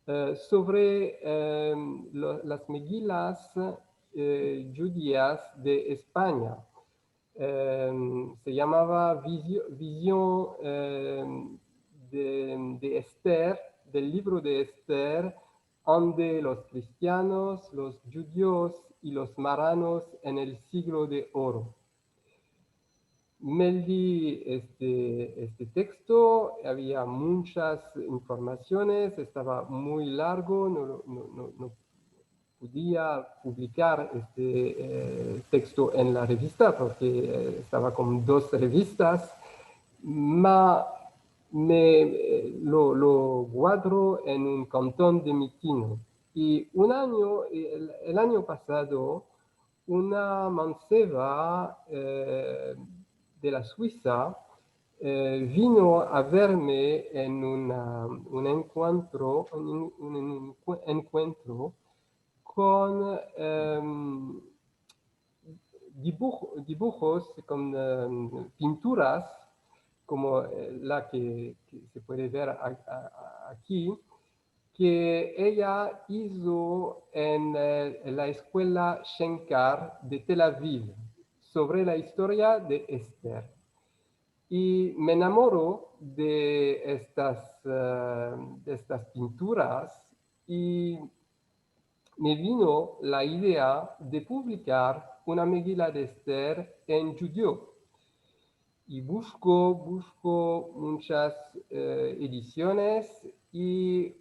eh, sovre, em, lo-, las megilas, eh, djudias de Espanya. Em, se yamava Vizio-, Vizion, em, de, de Ester, del livro de Ester, ande los kristianos, los djudios i los maranos en el siglo de oro. Me lei este, este teksto, avia munchas informasiones, estava muy largo, no, no, no, no podia publikar este, eh, teksto en la revista, porke, eh, estava kon dos revistas, ma me, eh, lo, lo guadro en un kanton de mi tino. I un anyo, el, el anyo pasado, una manseva, eh, de la Suisa, eh, vino a verme en una, un enkuentro, un, un enku-, enkuentro kon, em, dibuj-, dibujos, kon, em, pinturas, komo, eh, la ke, ke se puede ver a-, a-, a-, aki, ke eya izo en, eh, la eskuela Shenkar de Tel Aviv, sovre la istoria de Ester. I me enamoro de estas, eh, de estas pinturas i me vino la idea de publikar una megila de Ester en djudio. I bushko, bushko munchas, eh, edisiones i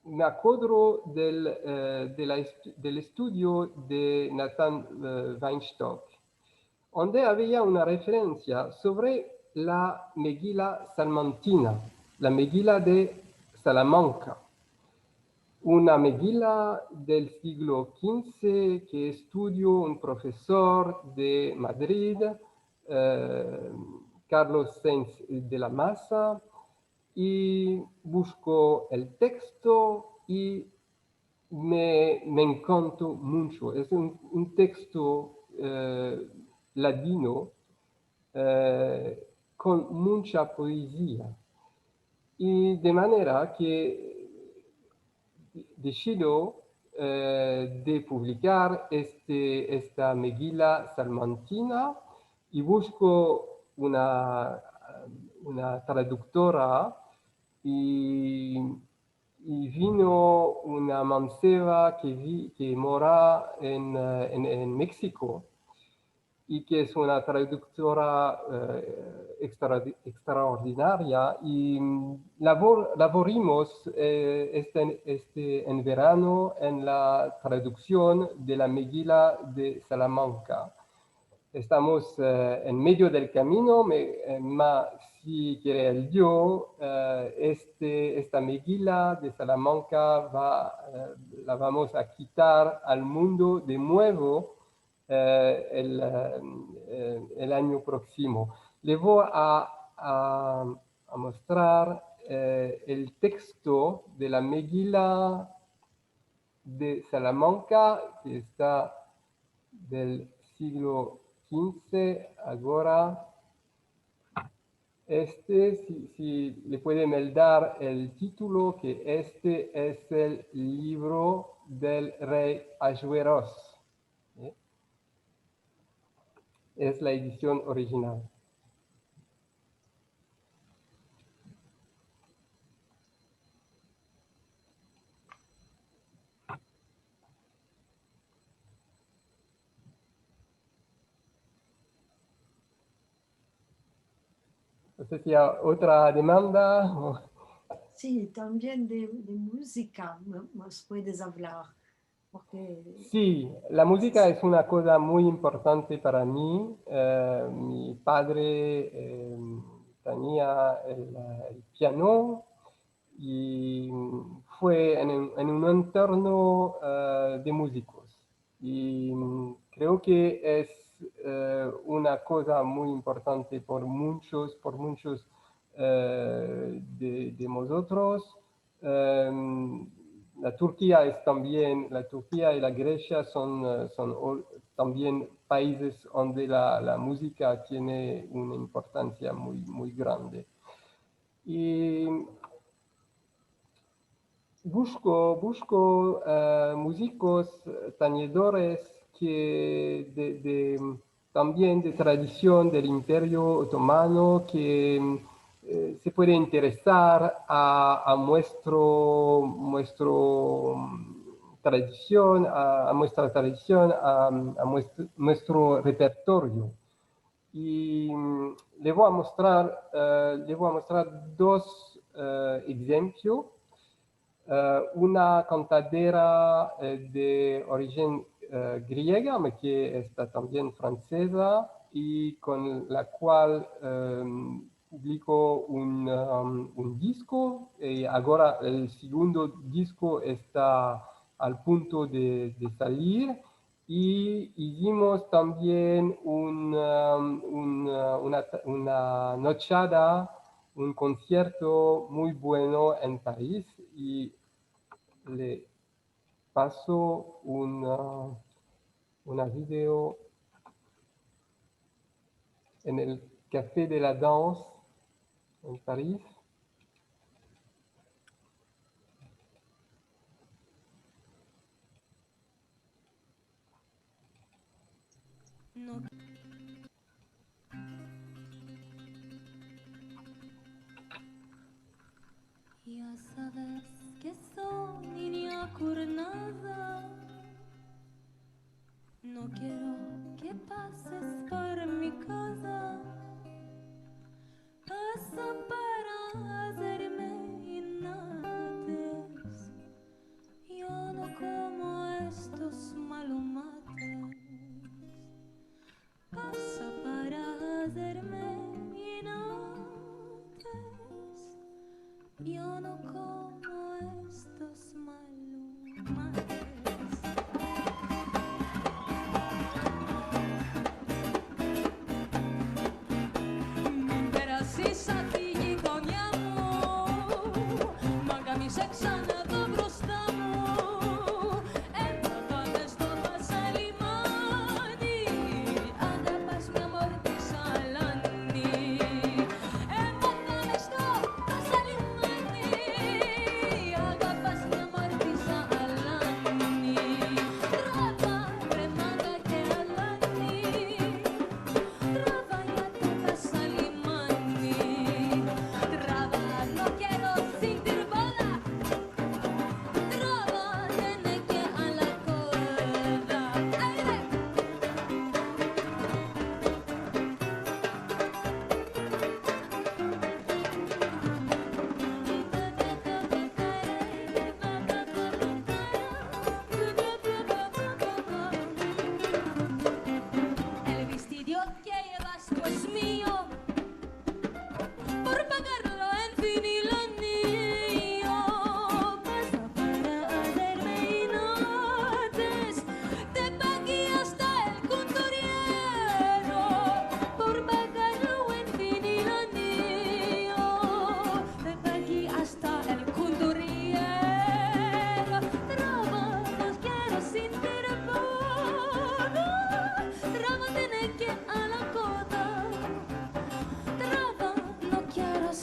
me akodro del, eh, de la estu-, del estudio de Nathan, eh, Weinstock, onde avia una referensia sovre la Megila Salmantina, la Megila de Salamanka, una Megila del siglo kinze ke estudio un profesor de Madrid, eh, Carlos Sainz de la Maza, i bushko el teksto i me, me enkanto muncho. Es un, un teksto, eh, ladino, eh, kon muncha poezia. I de manera ke desido, eh, de publikar este, esta Megila salmantina i bushko una, una traduktora i, i vino una mamseva ke vi-, ke mora en, eh, en, en Meksiko i ke es una traduktora, eh, ekstraordi-, ekstraordinaria, i, mm, lavor-, lavorimos, eh, este, este en verano en la traduksion de la Megila de Salamanka. Estamos, eh, en medio del kamino, me, eh, ma si kere el Dio, eh, este, esta Megila de Salamanka va, eh, la vamos a kitar al mundo de muevo, eh, el, eh, el anyo proksimo. Le vo a, a, a mostrar, eh, el teksto de la Megila de Salamanka, ke esta del siglo kinze, agora. Este, si, si le puede meldar el titulo, ke este es el livro del rey Ahasveros. Eh? Es la edision orijinal. No se si ay otra demanda o... Si, tambien de, de muzika, mo-, mos puedes avlar. Porke... Si, la muzika es una koza muy importante para mi. Eh, mi padre, eh, tenia el, el piano i fue en un, en un entorno, eh, de muzikos. I, mm, kreo ke es, eh, una koza muy importante por munchos, por munchos, eh, de, de mozotros. Em, la Turkia es tambien, la Turkia i la Gresia son, eh, son o-, tambien paizes onde la, la muzika tiene una importansia muy, muy grande. I bushko, bushko, eh, muzikos, eh, tanyedores ke de, de, tambien de tradision del Imperio Otomano ke, eh, se puede interesar a, a muestro, muestro, mm, tradision, a, a muestra tradision, a, a muestro, muestro repertorio. I, mm, le vo a mostrar, eh, le vo a mostrar dos, eh, egzemplos. Eh, una kantadera, eh, de orijen, eh, griega, ma ke esta tambien franseza, i kon la kual, em, publiko un, em, un disko, i agora el segundo disko esta al punto de, de salir. I izimos tambien un, um, un, uh, una, una nochada, un konsierto muy bueno en Paris, i le paso una, una video en el Café de la Danse en Paris. No. Ya saves ke so ninya kurnada. No kero ke pases por mi kaza. Pasa para azerme inates. Yo no komo estos malumates. Pasa para azerme inates. Yo no komo estos malumates.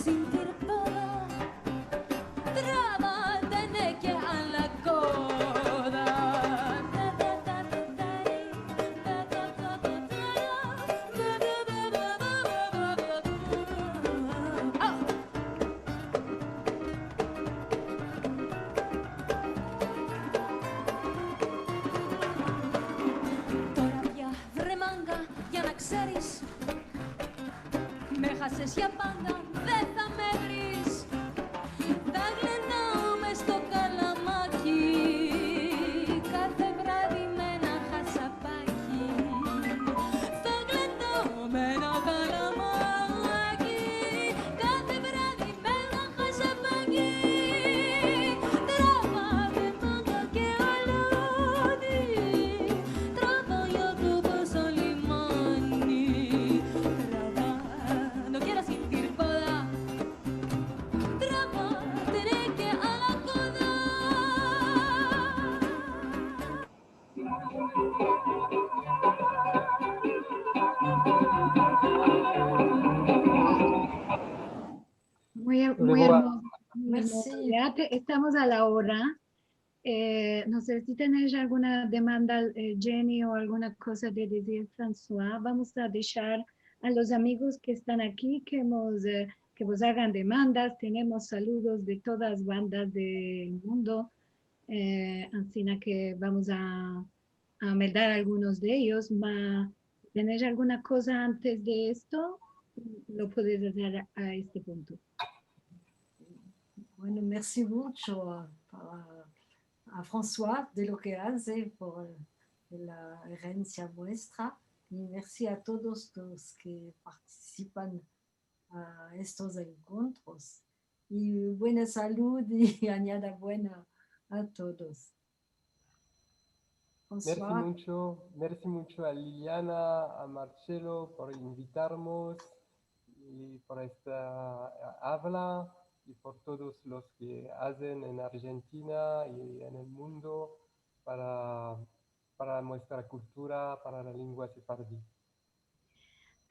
Sintir poda, trava teneke a la koda. Tora pia vremanga, ya na kseris, me hazes ya panda, de zamedris. Daglendaume esto kalamaki, kaze vradi me na hazapaki. Daglendaume na kalamaki, kaze vradi me na hazapaki. Trava de manga ke alodi, trava ya tu pasalimani. Trava, no kieras sintir poda, trava teneke a la koda. Muy her-, muy hermoso, muy hermoso. Mersi. Ya te-, estamos a la ora. Eh, no se si tenesh alguna demanda, eh, Jenny, o alguna koza de dizir, François. Vamos a deshar a los amigos ke estan aki ke mos, eh, ke vos agan demandas. Tenemos saludos de todas bandas del mundo. Eh, ansina ke vamos a, a meldar algunos de eyos. Ma, si tenesh alguna koza antes de esto, lo puedes azer a, a este punto. Bueno, mersi muncho a, a, a François de lo ke aze por, eh, la erensia muestra, i mersi a todos los ke partisipan a estos enkontros. I buena salud i anyada buena a todos. Mersi muncho, mersi muncho a Liliana, a Marcelo por invitarmos i por esta avla i por todos los ke azen en Arjentina i en el mundo para, para muestra kultura, para la lengua sefaradi.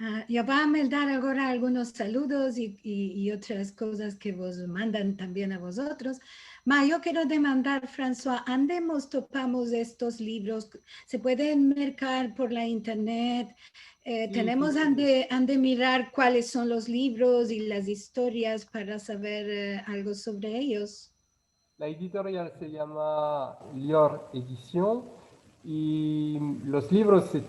Ah, ya va a meldar agora algunos saludos i, i, i otras kozas ke vos mandan tambien a vozotros. Ma, yo kero demandar, François, ande mos topamos estos livros? Se pueden merkar por la internet? Eh, si, tenemos si, si. Ande, ande mirar kuales son los livros i las istorias para saver, eh, algo sovre eyos? La editorial se yama Lior Edition i los livros se,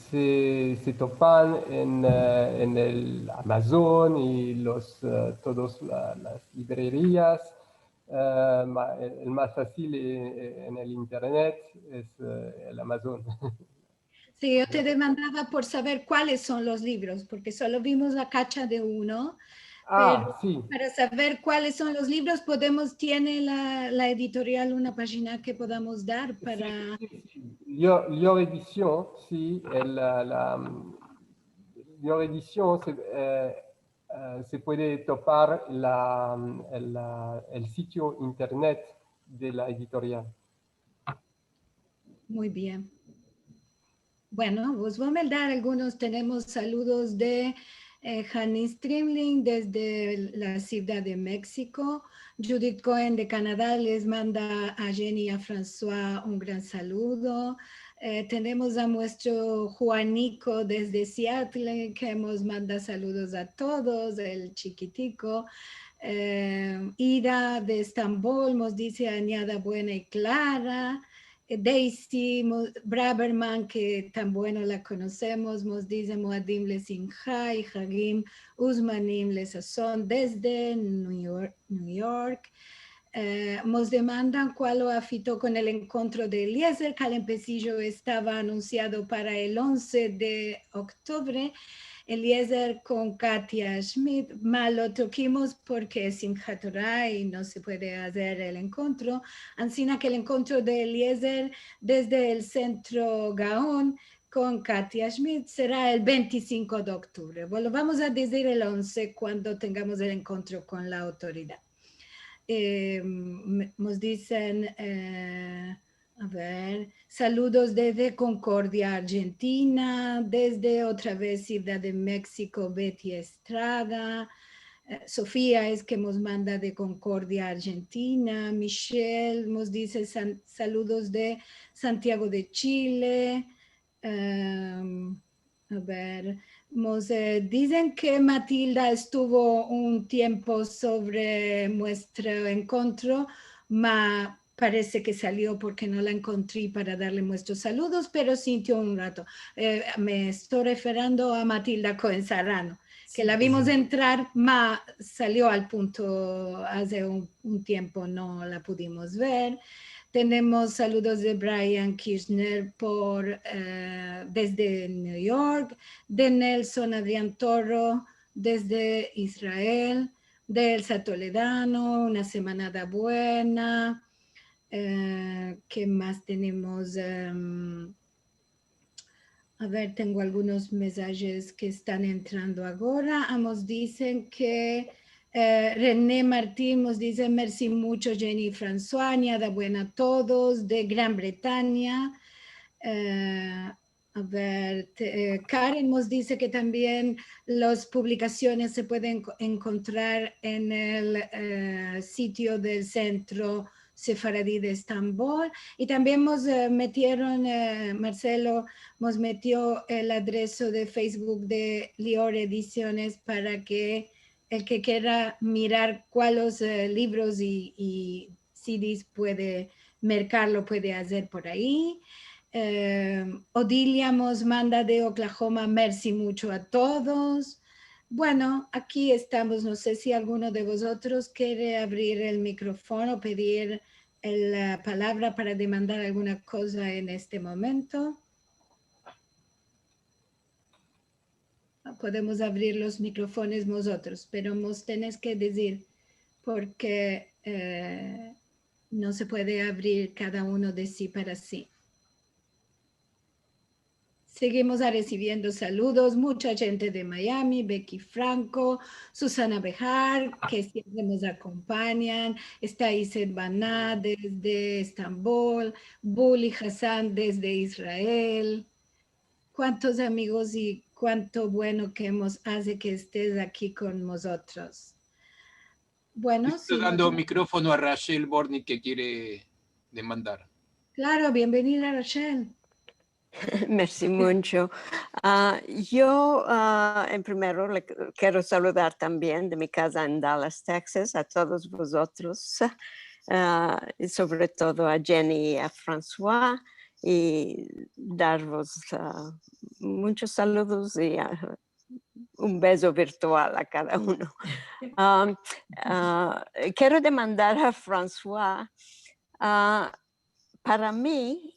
se, se topan en, eh, en el Amazon i los, eh, todos la, las librerias. Eh, ma, el, el mas fasil, eh, en el internet es, eh, el Amazon. Si, yo te demandava por saver kuales son los livros, porke solo vimos la kacha de uno. Ah, si. Pero para saver kuales son los livros, podemos, tiene la, la editorial una pajina ke podamos dar para... Si, si, si. Lior, Lior Edition, si, el, la, la, mm, Lior Edition se, eh, eh, se puede topar la, mm, el, la, el sitio internet de la editorial. Muy bien. Bueno, vos vo a meldar algunos. Tenemos saludos de, eh, Janice Trimling desde la Sivdad de Meksiko. Judith Cohen de Kanada les manda a Jenny i a François un gran saludo. Eh, tenemos a muestro Juanico desde Seattle, ke mos manda saludos a todos, el chikitiko. Eh, Ida de Estambol mos dize, anyada buena i klara. Eh, Daisy mo-, Braverman, ke tan bueno la konosemos, mos dize, moadim lesimha i hagim uzmanim lesason, desde New York, New York. Eh, mos demandan kualo afito kon el enkontro de Eliezer Kalempesijo, estava anunsiado para el onze de oktubre. Eliezer kon Katia Schmidt, ma lo trokimos porke es Simchat Tora i no se puede azer el enkontro. Ansina ke el enkontro de Eliezer desde el Sentro Gaon kon Katia Schmidt sera el ventisinko de oktubre. Bueno, vamos a dizir el onze kuando tengamos el enkontro kon la autoridad. Eh, m-, mos dizen, eh, a ver, saludos desde Concordia, Argentina, desde otra vez Ciudad de México, Betty Estrada, Eh, Sofia es ke mos manda de Concordia, Argentina. Michelle mos dize san-, saludos de Santiago de Chile. Em, a ver, mos, eh, dizen ke Matilda estuvo un tiempo sovre muestro enkontro, ma parese ke salio porke no la enkontri para darle muestros saludos, pero sintio un rato. Eh, me esto referendo a Matilda Cohen Sarano, ke la vimos entrar, ma salio al punto aze un, un tiempo, no la pudimos ver. Tenemos saludos de Brian Kirchner por, eh, desde New York, de Nelson Adrián Toro desde Israel, de Elsa Toledano, una semanada buena. Eh, ke mas tenemos? Em, a ver, tengo algunos mensajes ke estan entrando agora. Ah, mos dizen ke, eh, René Martin mos dize: "Mersi muncho, Jenny i François, anyada buena a todos", de Gran Bretanya. Eh, a ver, te-, eh, Karen mos dize ke tambien las publikasiones se pueden enko-, enkontrar en el, eh, sitio del Sentro Sefaradi de Estambol. I tambien mos, eh, metieron, eh, Marcelo mos metio el adreso de Facebook de Lior Ediciones para ke el ke kera mirar kualos, eh, livros i, i C Ds puede merkarlo, puede azer por ayi. Eh, Odilia mos manda de Oklahoma: "Mersi muncho a todos". Bueno, aki estamos. No se si alguno de vozotros kere avrir el mikrofono, pedir el, la palavra para demandar alguna koza en este momento. Podemos avrir los mikrofonos mozotros, pero mos tenes ke dizir porke, eh, no se puede avrir kada uno de si para si. Seguimos a resiviendo saludos, muncha djente de Miami, Becky Franco, Susana Bejar, ke siempre mos akompanyan, esta Iset Bana desde Estambol, Buli Hassan desde Israel. Kuantos amigos i kuanto bueno ke mos aze ke estes aki kon mozotros. Bueno, esto si no dando te- mikrofono a Rachel Bortnick ke kere demandar. Klaro, bienvenida, Rachel. Mersi muncho. Ah, yo, ah, en primero, le k-, kero saludar tambien de mi kaza en Dallas, Texas, a todos vozotros, ah, i sovre todo a Jenny i a François, i darvos, ah, munchos saludos i, ah, un bezo virtual a kada uno. Am, ah, kero demandar a François, ah, para mi,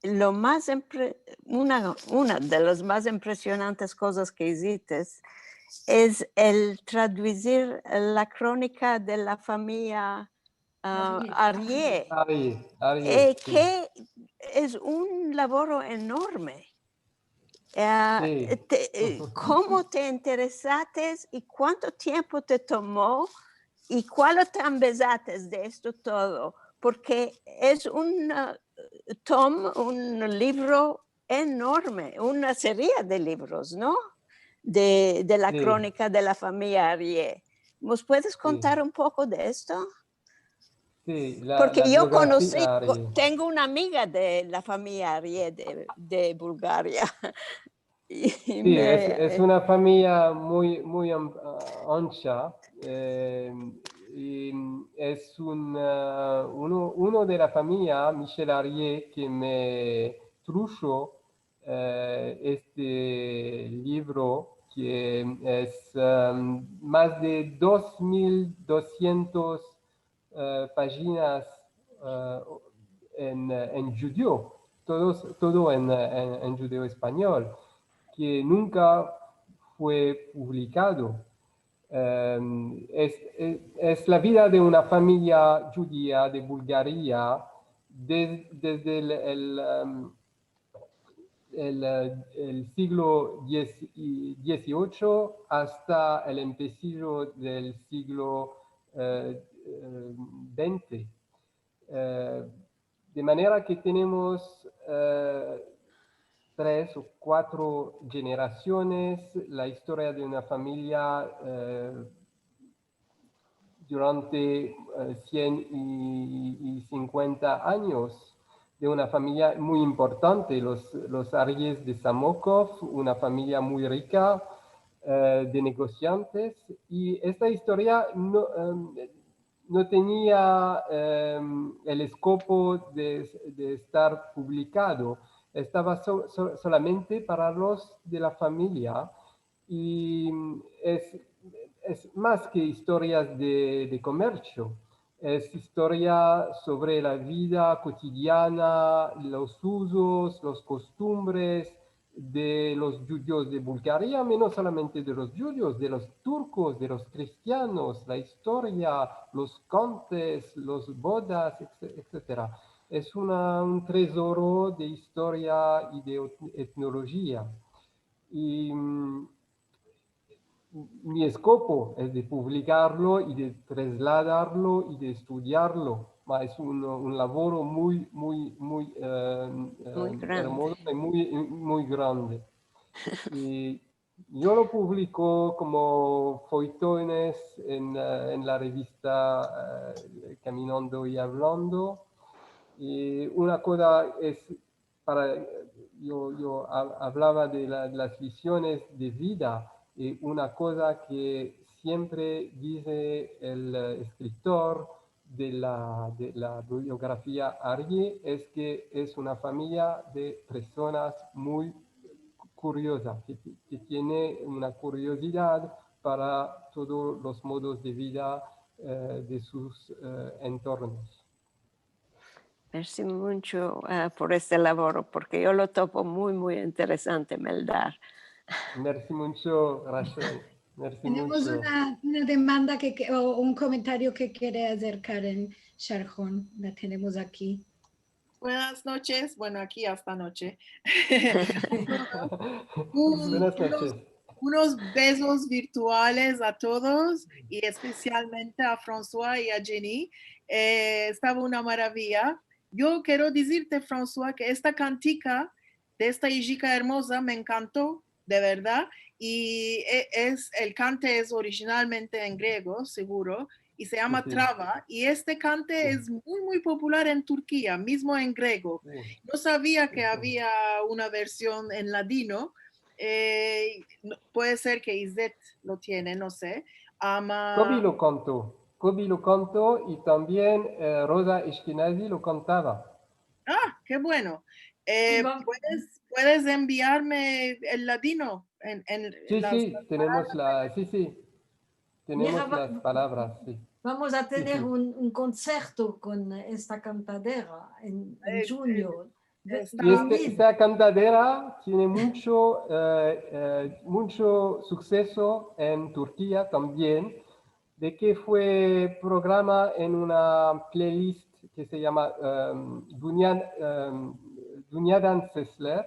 lo mas impre-, una, una de las mas impresionantes kozas ke izites es el traduzir la kronika de la famiya, ah, Arrié. Arrié, Arrié, eh, si. Ke es un lavoro enorme. Eh, si. Te, eh, komo te interesates i kuanto tiempo te tomo i kualo te ambezates de esto todo? Porke es un, eh, tom, un livro enorme, una seria de livros, no? De, de la kronika de la famiya Arrié. Mos puedes kontar un poko de esto? Si, la, porke la yo biografia konosi, Arrié. Tengo una amiga de la famiya Arrié de, de Bulgaria. I si, me es, es una famiya muy, muy am-, ah, ancha, eh, i es un, ah, uno, uno de la famiya, Michel Arrié, ke me trusho, eh, este livro, ke es, em, mas de dos mil dosientos eh, pajinas, eh, en, en djudeo, todos, todo en, en, en djudeo-espanyol, ke nunka fue publikado. Em, es, es, es la vida de una famiya djudia de Bulgaria de-, desde el, el, em, el, eh, el siglo diez i, dieciocho asta el empesijo del siglo, eh, eh, veinte. Eh, de manera ke tenemos, eh, tres o kuatro jenerasiones, la istoria de una famiya, eh, durante, eh, sien i, i sinkuenta anyos, de una famiya muy importante, los, los Aryes de Samokov, una famiya muy rika, eh, de negosiantes, i esta istoria no, em, no tenia, em, el eskopo de, de estar publikado, estava so-, so-, solamente para los de la famiya, i es, es mas ke istorias de, de komersio, es istoria sovre la vida kotidiana, los uzos, los kostumbres, de los djudios de Bulgaria, i no solamente de los djudios, de los turkos, de los kristianos, la istoria, los kantes, los bodas, etce-, etcetera. Es una, un tesoro de istoria i de ot-, etnolojia. I, mm, mi eskopo es de publikarlo i de trasladarlo i de estudiarlo, ma es un, un lavoro muy, muy, muy, eh, eh, ermozo i muy, muy grande. I yo lo publiko komo foitones en, eh, en la revista, eh, Kaminando i Avlando. I una koza es para, yo, yo av-, avlava de la, las liziones de vida, i una koza ke siempre dize el, eh, eskritor de la, de la biografia Arye es ke es una famiya de personas muy kuriozas, ke, ke tiene una kuriozidad para todos los modos de vida, eh, de sus, eh, entornos. Mersi muncho, eh, por este lavoro, porke yo lo topo muy, muy interesante, Meldar. Mersi muncho, Rachel. Mersi muncho. Tenemos una, una demanda ke, ke, o un komentario ke kere azer Karen Sharhon. La tenemos aki. Buenas noches. Bueno, aki asta noche. Un, buenas noches. Unos, unos bezos virtuales a todos i espesialmente a François i a Jenny. Eh, estava una maraviya. Yo kero dizirte, François, ke esta kantika de esta ijika ermoza me enkanto, de verdad, i, e, es, el kante es orijinalmente en grego, seguro, i se yama Trava, i este kante es muy, muy popular en Turkia, mizmo en grego. No savia ke avia una version en ladino, eh, no, puede ser ke İzzet lo tiene, no se, ama... Kobi lo kanto, Kobi lo kanto i tambien, eh, Roza Eşkenazi lo kantava. Ah, ke bueno. Eh, puedes, puedes enviarme el ladino en, en las palabras? Si, si, tenemos la, si, si. Tenemos las palabras, si, si. Vamos a tener un, un konserto kon esta kantadera en, en djunyo. I este, esta kantadera tiene muncho, eh, eh, muncho sukseso en Turkia tambien, de ke fue programa en una playlist ke se yama, em, Dunyan-, em, Dunyadan Sesler,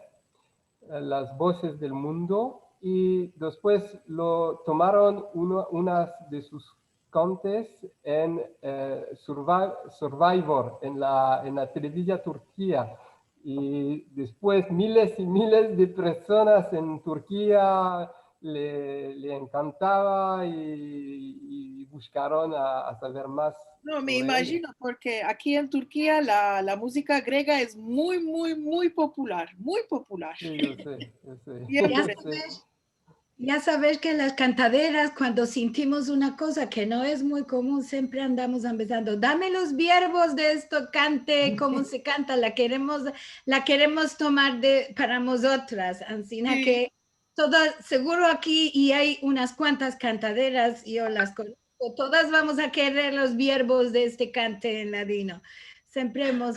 eh, Las Voces del Mundo, i despues lo tomaron uno, unas de sus kantes en, eh, Survi-, Survivor, en la, en la televizia Turkia. I despues miles i miles de personas en Turkia le, le enkantava i, i bushkaron a, a saver mas sovre el. No, me imajino, porke aki en Turkia la, la muzika grega es muy, muy, muy popular, muy popular. Si, yo se, yo se. Siempre. Ya saves, ya saves ke las kantaderas, kuando sintimos una koza ke no es muy komun, siempre andamos ambezando: "Dame los verbos de esto kante, komo se kanta, la keremos, la keremos tomar de, para mozotras." Ansina ke todas, seguro aki i ay unas kuantas kantaderas, yo las konozko, todas vamos a kerer los verbos de este kante en ladino. Siempre hemos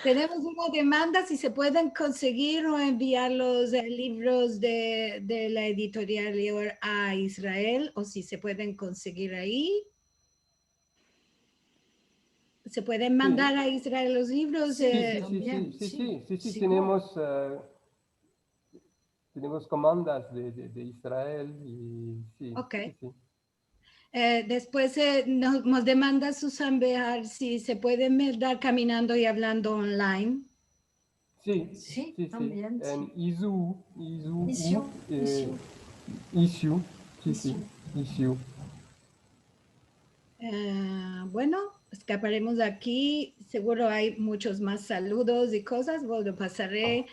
Tenemos una demanda si se pueden konsegir o enviar los, eh, livros de, de la editorial Leor a Israel, o si se pueden konsegir ayi. Se pueden mandar a Israel los livros, eh, tambien. Si, si, si, si, si, si, tenemos, eh, tenemos komandas de, de, de Israel i si, si, si. Eh, despues, eh, no, mos demanda Susan Behar si se puede meldar Kaminando i Avlando online. Si, si, si, tambien, si. En Izu, Izu, Izu, eh, Izu. Izu, si, si, Izu. Izu. Eh, bueno, eskaparemos de aki. Seguro ay munchos mas saludos i kozas. Bueno, pasare,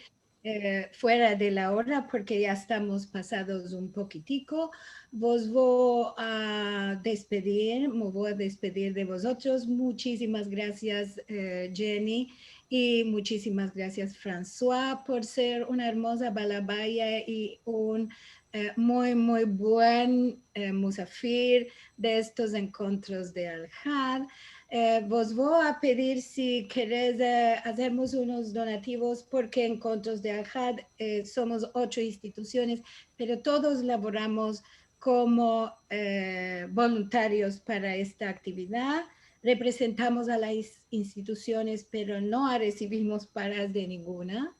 eh, fuera de la ora porke ya estamos pasados un pokitiko. Vos vo a despedir, me vo a despedir de vozotros. Munchisimas grasias, eh, Jenny, i munchisimas grasias, François, por ser una ermoza balabaya i un, eh, muy, muy buen, eh, musafir de estos enkontros de Alhad. Eh, vos vo a pedir si keres, eh, azermos unos donativos, porke enkontros de Alhad, eh, somos ocho institusiones, pero todos lavoramos komo, eh, voluntarios para esta aktividad. Reprezentamos a las institusiones, pero no a resivimos pagas de ninguna.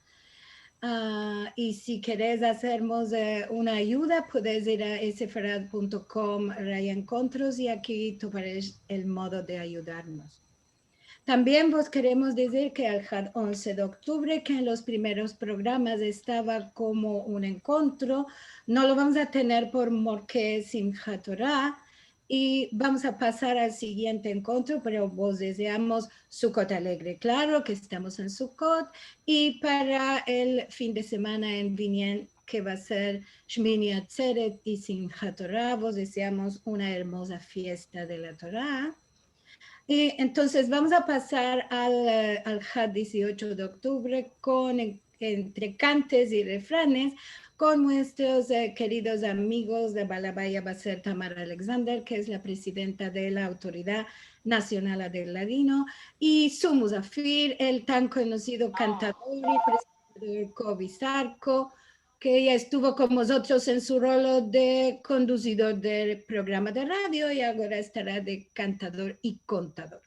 Ah, i si keres azermos, eh, una ayuda, puedes ir a sefarad punto com raya enkontros i aki topares el modo de ayudarmos. Tambien vos keremos dizir ke Alhad onze de oktubre, ke en los primeros programas estava komo un enkontro, no lo vamos a tener por mor ke Simhat Tora, i vamos a pasar al sigiente enkontro, pero vos dezeamos Sukot alegre, klaro ke estamos en Sukot, i para el fin de semana en vinien, ke va a ser Shmini Atzeret i Simhat Tora, vos dezeamos una ermoza fiesta de la Tora. I entonses vamos a pasar al, eh, Alhad diziocho de oktubre kon en-, entre kantes i refranes kon muestros, eh, keridos amigos. La balabaya va a ser Tamar Alexander, ke es la prezidenta de la Autoridad Nasional del Ladino, i su musafir, el tan konosido kantador i prezentador Kobi Sarko, ke ya estuvo kon mozotros en su rolo de konduzidor del programa de radio i agora estara de kantador i kontador.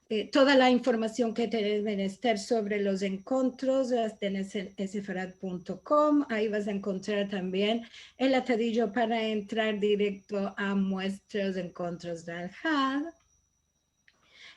Eh, toda la informasion ke tenes menester sovre los enkontros las tenes en sefarad punto com. Ayi vas a enkontrar tambien el atadijo para entrar direkto a muestros enkontros de Alhad.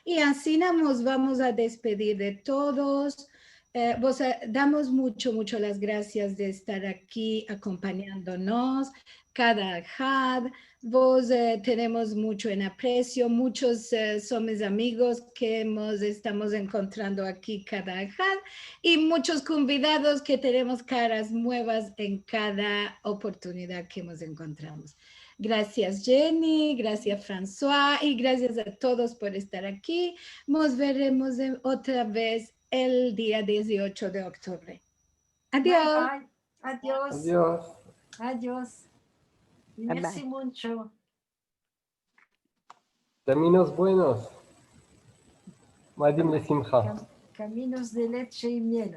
I ansina mos vamos a despedir de todos. Eh, vos, eh, damos muncho, muncho las grasias de estar aki akompanyandonmos kada Alhad. Vos, eh, tenemos muncho en apresio. Munchos, eh, son mis amigos ke mos estamos enkontrando aki kada Alhad. I munchos konvidados ke tenemos karas muevas en kada oportunidad ke mos enkontramos. Grasias, Jenny, grasias, François, i grasias a todos por estar aki. Mos veremos en, otra vez el dia diziocho de oktubre. Adios. Bye, bye. Adios. Adios. Adios. I mersi muncho. Kaminos buenos. Moadim lesimha. Kam-, kaminos de leche i miel.